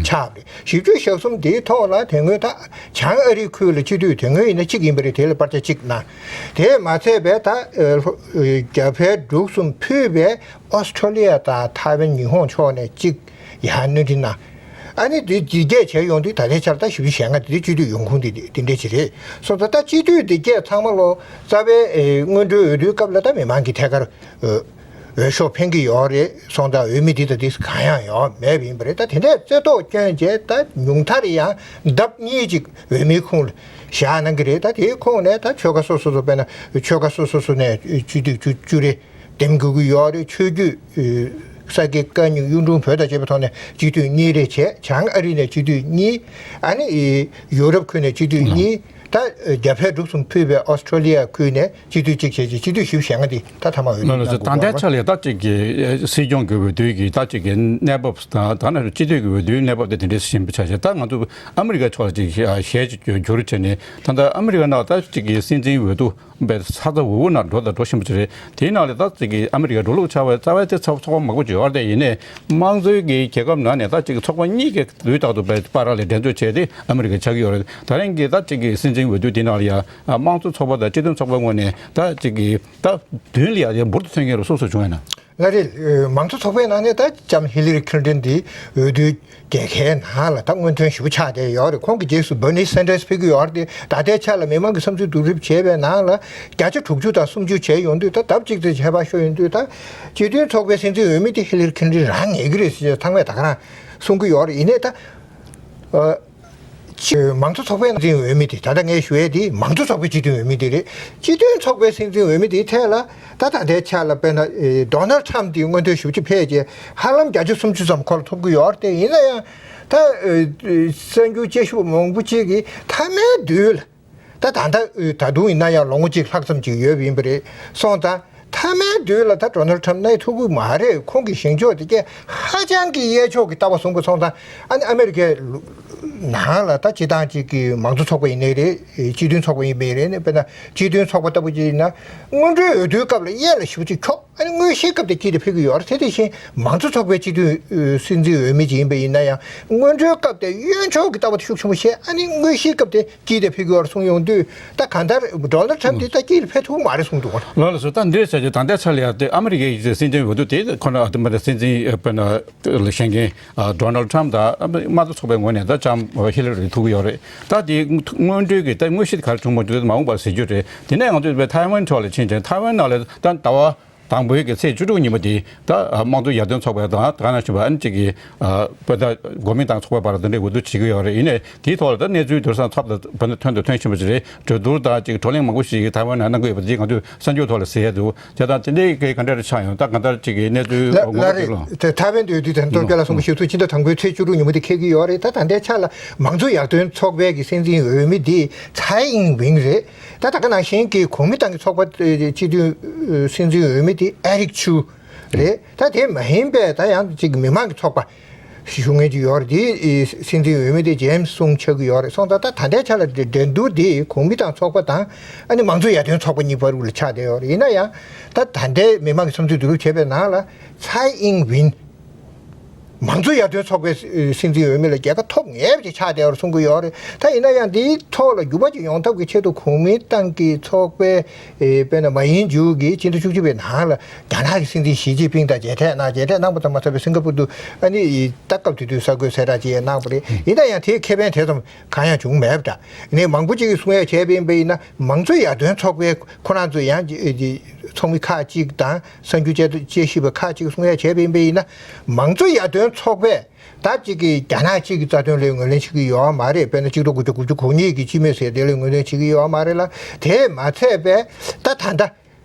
ཆགས་པ་རེད། བཞི་བཅུ་ཞེ་གསུམ་དེའི་ཐོག་ལ་དེ་སྔོན་ད་བྱང་ཨ་རིའི་ཁུལ་ལ་སྤྱི་འཐུས་དེ་སྔོན་ཡིན་ན་གཅིག་ཡིན་པ་རེད། དེ་ལ་པར་ཆ་གཅིག་གནང་། དེས་མ་ཚད་པའི་ད་ཨ་རྒྱ་བལ་འབྲུག་གསུམ་ཕུད་པའི་ཨོ་སི་ཁྲོ་ལི་ཡ་དང་ཐའེ་ཝན་ཉི་ཧོང་ཕྱོགས་ནས་གཅིག་ཡར་སྣེ་ཁྲིད་གནང་། ཨ་ནི་དེ་འདི་གས་བྱས་ཡོང་དུས་ད་ལྟའི་ཆར་ད་བཞི་བཅུ་ཞེ་ལྔ་དེ་སྤྱི་འཐུས་ཡོང་ཁུངས་དེ་དེ་འདྲས་ཅིག་རེད། སོང་ཙང་ད་སྤྱི་འཐུས་འདི་གས་ཚང་མ་ལོ་རྩ་བའི་ཨེ་སྔོན་འགྲོའི་འོས་བསྡུའི་སྐབས་ལ་ད་མི་མང་གིས་ཐད་ཀར་ཨེ་འོས་ཤོག་འཕེན་གྱི་ཡོད་རེད། སོང་ཙང་འོས་མི་འདི་དང་འདི་གང་ཡང་ཡོད་མེད་པ་ཡིན་པ་རེད། ད་དེ་འདྲས་རྩེ་ཐོག་བསྐྱོན་རྗེས་ད་ཉུང་མཐར་ཡང་ལྡབ་གཉིས་ཅིག་འོས་མིའི་ཁོངས་ལ་བཞག་གནང་གི་རེད། ད་དེའི་ཁོངས་ནས་ད་ཆོལ་ཁ་སོ་སོ་སོ་དཔེར་ན་ཆོལ་ཁ་སོ་སོ་སོ་ནས་སྤྱི་འཐུས་བཅུ་བཅུ་རེ་འདེམས་དགོས་ཀྱི་ཡོད་རེད། ཆོས་བརྒྱུད་ས་དགེ་བཀའ་རྙིང་གཡུང་དྲུང་བོན་དང་བཅས་པའི་ཐོག་ནས་སྤྱི་འཐུས་གཉིས་རེ་བྱས། བྱང་ཨ་རི་ནས་སྤྱི་འཐུས་གཉིས། ཨ་ནི་ཡུ་རོབ་ཁུལ་ནས་སྤྱི་འཐུས་གཉིས། ད་རྒྱ་བལ་འབྲུག་གསུམ་ཕུད་པའི་ཨོ་སི་ཁྲོ་ལི་ཡ་ཁུལ་ནས་སྤྱི་འཐུས་གཅིག་བྱས་རྗེས་སྤྱི་འཐུས་བཞི་བཅུ་ཞེ་ལྔ་འདི་ད་ཐ་མ་འོས་ལགས་ལགས་སོ། ད་ལྟའི་ཆ་ལ་ད་ཅིག་གི་སྲིད་སྐྱོང་གི་འོས་བསྡུའི་གི་ད་ཅིག་གི་གནས་བབ་དང་ད་ནང་སྤྱི་འཐུས་ཀྱི་འོས་བསྡུའི་གནས་བབ་དེ་དེ་འདྲའི་ཞིབ་པ་ཆ་བཞག་ད་ང་ཚོ་ཨ་མི་རི་ཀ་ཕྱོགས་ལ་ཅིག་ཞལ་ཅིག་བསྒྱུར་བྱས་ནས་ད་ལྟ་ཨ་མི་རི་ཀ་ནང་ད་ཅིག་གི་སྲིད་འཛིན་འོས་བསྡུ་པའི་ས་ཚ་འུར་འུར་ནང་འགྲོ་དང་འགྲོ་བཞིན་པ་ཅིག་རེད། དེའི་ནང་ལ་ད་ཅིག་གི་ཨ་མི་རི་ཀའི་འགྲོ་ལུགས་ཆགས་པའི་རྩ་བའི་དེ་ཚོགས་པ་མང་པོ་ཅིག་ཡོད་རེད། དེ་ཡིན་ནའི་དམངས་གཙོའི་གི་རྒྱལ་ཁབ་ནང་ནས་ད་ཅིག་གི་ཚོགས་པ་གཉིས་ཀྱི་དུས་རྟག་ཏུ་པའི་བར་ལ་འགྲན་རྩོད་བྱས་ཏེ་ཨ་མི་རི་ཀ་ཆགས་ཀྱི་ཡོད་རེད། ད་རིང་གི་ད་ཅིག་གི་སྲིད་འཛིན་འོས་བསྡུ་དེ་ནང་ལ་ཡང་དམངས་གཙོ་ཚོགས་པ་དང་སྤྱི་མཐུན་ཚོགས་པའི་ངོས་ནས་ད་ཅིག་གི་ད་མདུན་ལ་ཡང་ཡང་འབུར་དུ་ཐོན་མཁན་རུ་སོ་སོ་བྱུང་ཡོད་ན། ལགས་རེད། མང་གཙོ་ཚོགས་པའི་ནང་ནས་ད་ལྕམ་ཧི་ལི་རི་ཁིན་ཏོན་འདི་འོས་བསྡུའི་རྒྱལ་ཁའི་ནང་ལ་ད་སྔོན་ཐོན་ཞེ་པོ་ཆགས་བསྡད་ཡོད་རེད། ཁོང་གི་རྗེས་སུ་བར་ནི་སན་ཏར་སི་ཕེབས་ཀྱི་ཡོད་རེད། དེ་ད་ལྟའི་ཆ་ལ་མི་མང་གི་བསམ་ཚུལ་བསྡུ་རུབ་བྱས་པའི་ནང་ལ་བརྒྱ་ཆ་དྲུག་ཅུ་དང་སུམ་ཅུ་བྱས་ཡོང་དུས། ད་ལྡབ་གཅིག་ཙམ་ཁྱད་པར་ཤོར་ཡོང་དུས། ད་སྤྱི་མཐུན་ཚོགས་པའི་སྲིད་འཛིན་འོས་མི་དེ་ཧི་ལི་རི་ཁིན་ཏོན་རང་ངེས་ཀྱི་རེད་ཟེར་ཚང་མས་ད་ག་རང་གསུང་གི་ཡོད་རེད། ཡིན་ནའི་ད་ཨ། ཅི། མང་གཙོ་ཚོགས་པའི་སྲིད་འཛིན་འོས་མི་དེ། ད་ལྟ་ངས་ཞུ་ཡས་དེ་མང་གཙོ་ཚོགས་པའི་སྤྱི་མཐུན་འོས་མི་དེ་རེད། སྤྱི་མཐུན་ཚོགས་པའི་སྲིད་འཛིན་འོས་མི་དེའི་ཐད་ལ་ད་ད་ལྟའི་ཆ་ལ་དཔེར་ན་ཨེ་ཌོ་ནལ་ཊམ་དེ་སྔོན་ཐོན་ཞེ་པོ་ཅིག་ཕེབས་རྗེས་ཧ་ལམ་བརྒྱ་ཆ་སུམ་ཅུ་ཙམ་ཁོ་ལ་ཐོབ་ཀྱི་ཡོད་རེད། དེ་ཡིན་ན་ཡང་ད་ཨེ་གསར་འགྱུར་དཔྱད་ཞིབ་མང་པོ་ཅིག་གིས་མཐའ་མའི་དུས་ལ། ད་ད་ལྟ་ད་དུང་ཡིན་ན་ཡང་ལོ་ངོ་གཅིག་ལྷག་ཙམ་ཅིག་ཡོད་པ་ཡིན་པ་རེད། སོང་ཙང་མཐའ་མའི་དུས་ལ་ད་ཌོ་ནལ་ཊམ་གནས་ཐུབ་ཀྱི་མ་རེད། ཁོང་གི་བཞེངས་ཕྱོགས་དེ་གས་ཧ་ཅང་གི་གཡས་ཕྱོགས་ཀྱི་ལྟ་བ་བཟུང་དགོས། སོང་ཙང་ཨ་ནི་ཨ་མི་རི་ཀའི་ནང་ལ་ད་སྤྱི་བཏང་ཅིག་གི་མང་གཙོ་ཚོགས་པ་ཡིན་ནའི་རེད། སྤྱི་མཐུན་ཚོགས་པ་ཡིན་པའི་རེད། ནས་དཔེར་ན་སྤྱི་མཐུན་ཚོགས་པ་ལྟ་བུ་ཅིག་ཡིན་ན་སྔོན་འགྲོའི་འོས་བསྡུའི་སྐབས་ལ་གཡས་ལ་ཞེ་པོ་ཅིག་འཁྱོག་ཨ་ནི་དངོས་གཞིའི་སྐབས་དེ་དཀྱིལ་དུ་ཕེབས་ཀྱི་ཡོད་རེད། དེ་དེ་བཞིན་མང་གཙོ་ཚོགས་པའི་སྤྱི་འཐུས་ཨ་སྲིད་འཛིན་འོས་མི་ཅིག་ཡིན་པ་ཡིན་ན་ཡང་སྔོན་འགྲོའི་སྐབས་དེ་གཡོན་ཕྱོགས་ཀྱི་ལྟ་བ་དེ་ཤུགས་ཆེན་པོ་བཤད། ཨ་ནི་དངོས་གཞིའི་སྐབས་དེ་དཀྱིལ་དུ་ཕེབས་ཀྱི་ཡོད་རེད་གསུངས་ཡོང་དུས། ད་གང་ལྟར་ཌོ་ནལ་ཊམ་དེ་ད་དཀྱིལ་ཕེབས་ཐུབ་མ་རེད་གསུངས་འདུག་ལགས་ལགས་སོ། ད་འདིར་བྱས་རྗེས་ད་ལྟའི་ཆ་ལ་ཡང་དེ་ཨ་མི་རི་ཀའི་སྲིད་འཛིན་འོས་བསྡུ་དེ་ཁོ་ན་དེ་མ་དེ་སྲིད་འཛིན་དཔེར་ན་ལ་བཞེངས་མཁན་ཌོ་ནལ་ཊམ་དང་དམངས་གཙོ་ཚོགས་པའི་ངོས་ནས་ད་ལྕམ་ཧི་ལ་རི་ཐུག་གི་ཡོད་རེད། ད་དེ་སྔོན་འགྲོའི་གི་ད་དངོས་གཞི་དེ་ག་རེ་བྱུང་མ་འདུག་མ་འོངས་པར་ཟེར་རྒྱུ་རེད། དེ་ནས་ང་ཚོས་ཐའེ་ཝན་ཕྱོགས་ལ་ཕྱིན་ཅིང་། ཐའེ་ཝན་ནང་ལ་ད་ཟླ་བ། དང་པོའི་གི་ཚེས་བཅུ་དྲུག་ཉིན་མོ་དེ་ད་དམངས་གཙོ་ཡར་ཐོན་ཚོགས་པ་དང་ད་ག་ནང་བཞིན་པ་ཨ་ནི་གཅིག་གི་བོད་ད་གོ་མིན་ཏང་ཚོགས་པའི་བར་དུ་འདྲ་འོས་བསྡུ་བྱེད་ཀྱི་ཡོད་རེད། ཡིན་ནའི་དེའི་ཐོག་ལ་ད་གནས་ཚུལ་དེང་སང་ཚབ་ཏུ་བོད་ནས་ཐོན་དང་ཐོན་བཞིན་པ་ཞིག་རེད། གྲོས་བསྡུར་དང་གཅིག་བགྲོ་གླེང་མང་པོ་ཞིག་ཐའེ་ཝན་ནང་གནང་གི་ཡོད་པ་དེ་ང་ཚོས་གསར་འགྱུར་ཐོག་ལ་གཟིགས་ཡས་འདུག་དེ་དང་དེ་འདྲའི་གི་ག་འདྲ་རེ་ཆགས་ཡོང་། ད་གང་ལྟར་གཅིག་གི་གནས་ཚུལ་ལགས་ལགས་རེད། དེ་ཐའེ་ཝན་དུ་དུས་དང་སྟོབས་རྒྱལ་ལ་གསུངས་པ་ཞིག་ཚུལ་ཕྱི་ཟླ་དང་པོའི་ཚེས་བཅུ་དྲུག་ཉིན་མོ་དེ་འཁེལ་གྱི་ཡོད་རེད། ད་ད་ལྟའི་ཆ་ལ་མང་གཙོ་ཡར་ཐོན་ཚོགས་པའི་གི་སྲིད་འཛིན་འོས་མི་དེ་ཚའེ་ཨིན་ཝིན་རེད། ད་ད་ག་ནང་བཞིན་གྱི་གོ་མིན་ཏང་གི་ཚོགས་པ་སྤྱི་འཐུས་སྲིད་འཛིན་འོས་མི་ དེ་ཨེ་རིག་ཆུ་རེད། ད་དེ་མ་ཡིན་པའི་ད་ཡང་ཅིག་མི་མང་གི་ཚོགས་པ་ཞུ་མཁན་ཅིག་ཡོད་རེད། དེའི་སྲིད་འཛིན་འོས་མི་དེ་ཇེམ་སི་སུང་ཆགས་ཀྱི་ཡོད་རེད། སོང་ཙང་ད་ད་ལྟའི་ཆ་ལ་འགྲན་འགྲན་བསྡུར་དེ་གོང་མི་དང་ཚོགས་པ་དང་ཨ་ནི་མང་གཙོ་ཡར་ཐོན་ཚོགས་པ་གཉིས་བར་ལ་ཆགས་བསྡད་ཡོད་རེད། ཡིན་ན་ཡང་ད་ད་ལྟའི་མི་མང་གི་བསམ་ཚུལ་བསྡུ་རུབ་བྱས་པའི་ནང་ལ་ཚའེ་ཨིན་ཝིན་མང་གཙོ་ཡར་ཐོན་ཚོགས་པའི་སྲིད་འཛིན་འོས་མི་ལ་རྒྱལ་ཁ་ཐོབ་ངེས་པ་ཅིག་ཆགས་བསྡད་ཡོད་རེད་གསུང་གི་ཡོད་རེད། ད་ཡིན་ན་ཡང་འདིའི་ཐོག་ལ་འགྱུར་བ་ཅིག་ཡོང་ཐབས་ཀྱི་ཆེད་དུ་གོང་མིན་ཏང་གི་ཚོགས་པའི་ཨེ་དཔེར་ན་མ་ཡིན་ཇུ་གིས་སྤྱི་ཟླ་བཅུ་གཅིག་པའི་ནང་ལ་རྒྱ་ནག་གི་སྲིད་འཛིན་ཞི་ཅིན་ཕིང་དང་མཇལ་འཕྲད་གནང་། མཇལ་འཕྲད་གནང་པ་ཙམ་མ་ཟད་པའི་སིང་ག་པུར་དུ་ཨ་ནི་ད་སྐབས་དེ་དུས་གསར་འགོད་གསལ་བསྒྲགས་ཅིག་ཡང་གནང་བ་རེད། ཡིན་ན་ཡང་དེའི་ཁེ་ཕན་དེ་ཙམ་གང་ཡང་བྱུང་མེད་པ་འདྲ། ཡིན་ནའི་མང་པོ་ཅིག་གིས་གསུང་ཡ་བྱས་པ་ཡིན་པ་ཡིན་ན་མང་གཙོ་ཡར་ཐོན་ཚོགས་པའི་ཁོ་རང་ཚོ་ཡང་ཚོགས་མི་ཁག་ཅིག་དང་གསར་འགྱུར་དཔྱད་དཔྱད་ཞིབ་པ་ཁག་ཅིག་གསུང་ཡ་བྱས་པ་ཡིན་པ་ཡིན་ན་མང་གཙོ་ཡར་ཐོན་ཚོགས་པས་ད་ཅིག་གི་རྒྱ་ནག་གཅིག་གི་རྩ་དོན་ལ་ངོས་ལེན་བྱེད་ཀྱི་ཡོད་མ་རེད། དཔེར་ན་གཅིག་སྟོང་དགུ་བརྒྱ་དགུ་བཅུ་གོ་གཉིས་ཀྱི་སྤྱི་མོས་ཟེར་དེ་ལ་ངོས་ལེན་བྱེད་ཀྱི་ཡོད་མ་རེད་ལ། དེས་མ་ཚད་པས་ད་ད་ལྟ་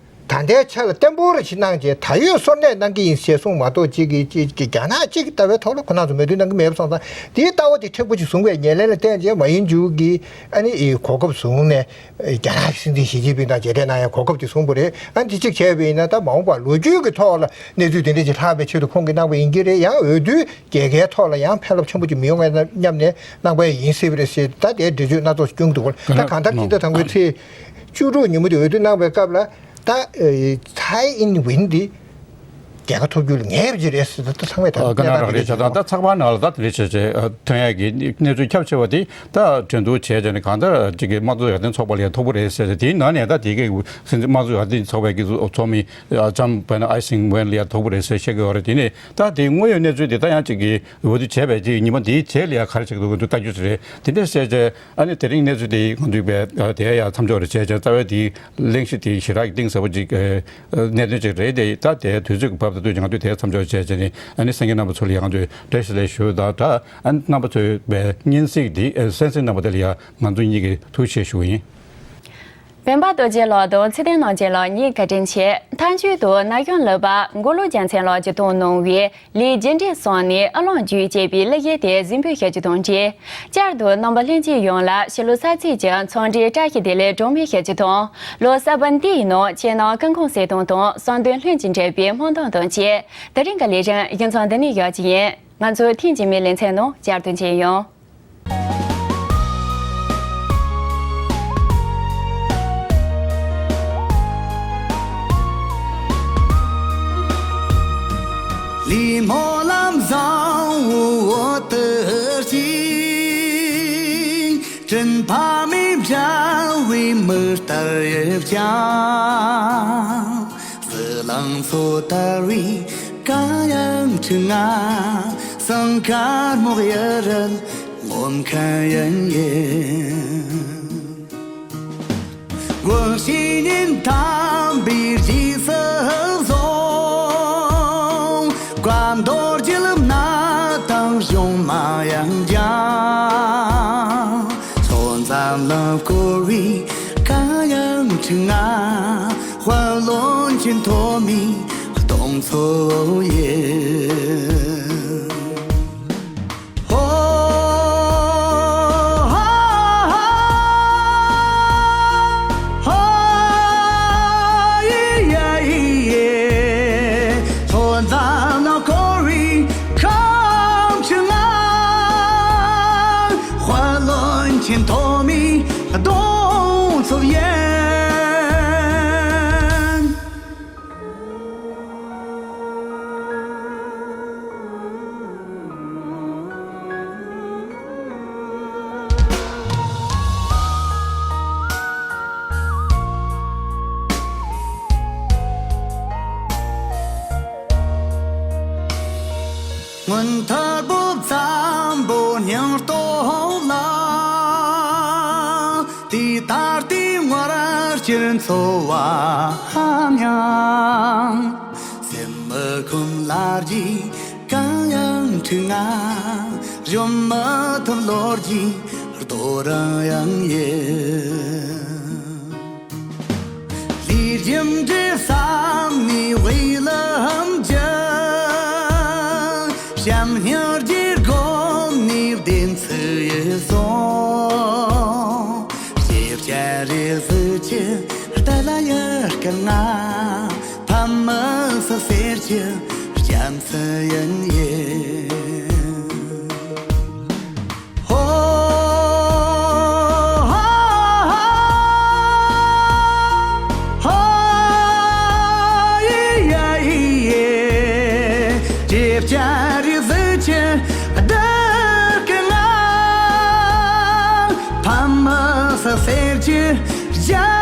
ད་ལྟའི་ཆ་ལ་བརྟན་པོ་རེ་ཞིག་གནང་རྗེས་ད་ཡོད་སོར་གནས་གནང་གི་ཡིན་ཞེས་གསུངས་མ་གཏོགས་གཅིག་གིས་གཅིག་གིས་རྒྱ་ནག་གཅིག་གི་ལྟ་བའི་ཐོག་ལ་ཁོ་རང་ཚོ་མོས་མཐུན་གནང་གི་མེད་པ་སོང་ཙང་དེའི་ལྟ་བ་དེ་མཁྲེགས་པོ་ཞིག་བཟུང་བའི་ངོས་ལེན་ལ་བརྟེན་རྗེས་མ་ཡིན་ཇུ་གིས་ཨ་ནི་གོ་སྐབས་བཟུང་ནས་རྒྱ་ནག་གི་སྲིད་འཛིན་ཞི་ཅིན་ཕིང་དང་མཇལ་འཕྲད་གནང་ཡ་གོ་སྐབས་དེ་བཟུང་བ་རེད། ཨ་ནི་དེ་གཅིག་བྱས་པ་ཡིན་ན་ད་མ་འོངས་པར་ལོ་རྒྱུས་ཀྱི་ཐོག་ལ་གནས་ཚུལ་དེ་འདྲ་ཅིག་ལྷག་པའི་ཆེད་དུ་ཁོང་གིས་གནང་བ་ཡིན་གྱི་རེད། ཡང་འོས་བསྡུའི་རྒྱལ་ཁའི་ཐོག་ལ་ཡང་ཕན་རླབས་ཆེན་པོ་ཅིག་མི་ཡོང་ངེས་སྙམ་ནས་གནང་པ་ཡིན་སྲིད་པ་རེད་ཟེར་ད་དེའི་འགྲེལ་བརྗོད་སྣ་ཚོགས་ཤིག་བསྐྱོན་གྱི་འདུག་ད་གང་ལྟར་སྤྱི་ཟླ་དང་པོའི་ཚེས་བཅུ་དྲུག་ཉིན་མོ་དེ་འོས་བསྡུ་གནང་བའི་སྐབས་ལ་ད་ཚའེ་ཨིན་ཝིན་འདི་རྒྱལ་ཁ་ཐོབ་རྒྱུ་ལ་ངེས་པ་ཅིག་རེད་ཟེར་ད་ཚང་མས་ད་ཨ་ཀ་ན་རག་རེད་བྱ་དང་ད་ཚགས་པར་ནང་ལ་ད་དེ་འདྲ་བྱས་བྱས་ཐོན་ཡག་གི་གནས་ཚུལ་ཁྱབ་ཆེ་བ་དེ་ད་འགྲན་བསྡུར་བྱས་བྱས་ནས་གང་ལྟར་ཅིག་གི་དམངས་གཙོ་ཡར་ཐོན་ཚོགས་པ་ལ་ཡང་ཐོབ་པ་རེད་ཟེར་ཏེ་དེའི་ནང་ནས་ད་དེ་གའི་དམངས་གཙོ་ཡར་ཐོན་ཚོགས་པའི་གི་ཚོགས་མི་ལྕམ་པ་ན་ཨའི་སིང་ཝེན་ལ་ཡང་ཐོབ་པ་རེད་ཟེར་བཤད་ཀྱི་ཡོད་རེད། དེ་ནས་ད་དེ་དངོས་ཡོད་གནས་ཚུལ་དེ་ད་ཡང་ཅིག་གི་འོས་བསྡུ་བྱས་པའི་ཅིག་ཉི་མ་དེའི་རྗེས་ལ་ཡང་ག་རེ་བྱེད་ཀྱི་འདུག་གི་འདུག་ལྟ་རྒྱུ་ཞིག་རེད། དེ་འདྲ་བཤད་བྱས། ཨ་ནི་དེ་རིང་གནས་ཚུལ་དེ་ང་ཚོས་བས་དེ་ཡང་མཚམས་འཇོག་རེ་བྱས་ཀྱང་རྩ་བའི་དེའི་གླེང་གཞི་དེ་ཞེ་དྲག་གི་གཏིང་ཟབ་པོ་ཅིག་གནད་དོན་ཅིག་རེད་དེ། ད་དེ་དུས་ཚོད་ཀྱི་བབ་དང་བསྟུན་ཀྱང་ང་ཚོས་དེ་མཚམས་འཇོག་བྱས་བྱས་ནས་ཨ་ནི་གསན་མཁན་རྣམ་པ་ཚོ་ལ་ཡང་ང་ཚོས་བཀྲ་ཤིས་བདེ་ལེགས་ཞུ། ད་ད་ཨ་ནི་རྣམ་པ་ཚོས་བས་སྙན་ཚིག་འདི་གསན་གཟིགས་གནང་བ་དེ་ལ་ཡང་ང་ཚོ་གཉིས་ཀྱིས་ཐུགས་རྗེ་ཆེ་ཞུ་བ་ཡིན། བོན་པ་རྡོ་རྗེ་ལགས་དང་ཚེ་བརྟན་རྣམ་རྒྱལ་ལགས་གཉིས་བཀའ་དྲིན་ཆེ། མཐའ་མཇུག་ཏུ་ན་གཞོན་སློབ་དཔོན་མགོ་ལོག་རྒྱལ་མཚན་ལགས་ཀྱིས་བཏང་གནང་བའི་ལས་རྒྱུ་འབྲས་གསུམ་ནས་ཨ་ལོང་རྒྱུད་ཅེས་པའི་གླུ་གཞས་དེ་གཟིགས་འབུལ་ཞུ་རྒྱུ་དང་འབྲེལ། བསྐྱར་དུ་རྣམ་པ་ལྷན་རྒྱས་ཡོངས་ལ་ཕྱི་ལོ་གསར་ཚེས་ཀྱི་འཚམས་འདྲིའི་བཀྲ་ཤིས་བདེ་ལེགས་གྲངས་མེད་ཞུ་རྒྱུ་དང་། ལོ་གསར་པ་འདིའི་ནང་ཁྱེད་རྣམས་སྐུ་ཁམས་གསལ་ཐང་དང་བསམ་དོན་ལྷུན་གྱིས་འགྲུབ་པའི་སྨོན་འདུན་དང་བཅས་ད་རིང་གི་ལས་རིམ་ཡིག་ཚང་འདི་ནས་ཡོད་ཀྱི་ཡིན། ང་ཚོ་ཐེངས་རྗེས་མའི་ལེ་ཚན་ནང་བསྐྱར་དུ་མཇལ་ཡོང་། ལི་མོ་ལམ་བཟང་བོ་དུར་ཅིང་། དྲིན་ཕ་མའི་འབྲལ་བའི་མི་ལྟར་ཡིབ་ཀྱང་། ཟི་ལིང་མཚོ་དར་བའི་གངས་ཡང་ཁྲི་ང་། སང་དཀར་མོ་གཡུ་རལ་ངོམ་མཁན་ཡིན་ཡིན། དགུན་ཕྱི་ཉིན་དམ་པའི་རྗེས་སུ་བཟུང་། བཀའ་མདོ་རྒྱུད་ལམ་སྣ་དང་གཞུང་མ་ཡང་ཀྱང་། ལྷོ་མཚམས་ལ་བསྐོར་བའི་གངས་ཡང་ཁྲི་ང་། དཔལ་བློན་ཆེན་ཐོན་མིའི་གདུང་འཚོབ་ཡིན། ཧོ། ཧོ། ཡེ་ཡེ་ཡེ། ལྷོ་མཚམས་ན་བསྐོར་བའི་གངས་ཆུ་ང་། དཔལ་བློན་ཆེན་ཐོན་མིའི་གདུང་འཚོབ་ཡིན། མུན་ཐར་པོ་བཙན་པོ་སྙིང་སྟོབས་ལ། དེ་ལྟར་དེ་ངར་སྤྱིར་འཚོ་བ་ཧ་མྱང་། སེམས་མི་ཁོམ་ལ་རྒྱུས་གང་ཡང་འཁྲུག་ང་། གཞོམ་མི་ཐུབ་ལོ་རྒྱུས་རྡོ་རིང་ཡང་ཡིན། ལས་རྒྱུ་འབྲས་བསམ་ནས་དབུས་ལམ་རྒྱུ། བྱམས་སྙིང་རྗེ་སྒོམ་ནས་བདེན་ཚིག་ཡིད་སོང་། ཞེ་བཅད་རེ་ཟི་ཆུ་རྟ་ལ་ཡར་སྐད་ང་། ཕམ་ མ་ས་གསེར་གྱི་རྒྱ་མཚོ་ཡིན་ཡེ། ཧོ། ཧོ། ཧོ། ཡེ་ཡེ་ཡེ། ཅེ་བྱ་རི་ཟི་ཆི་བདག་གི་ང་། ཕ་མ་ས་གསེར་གྱི་རྒྱ།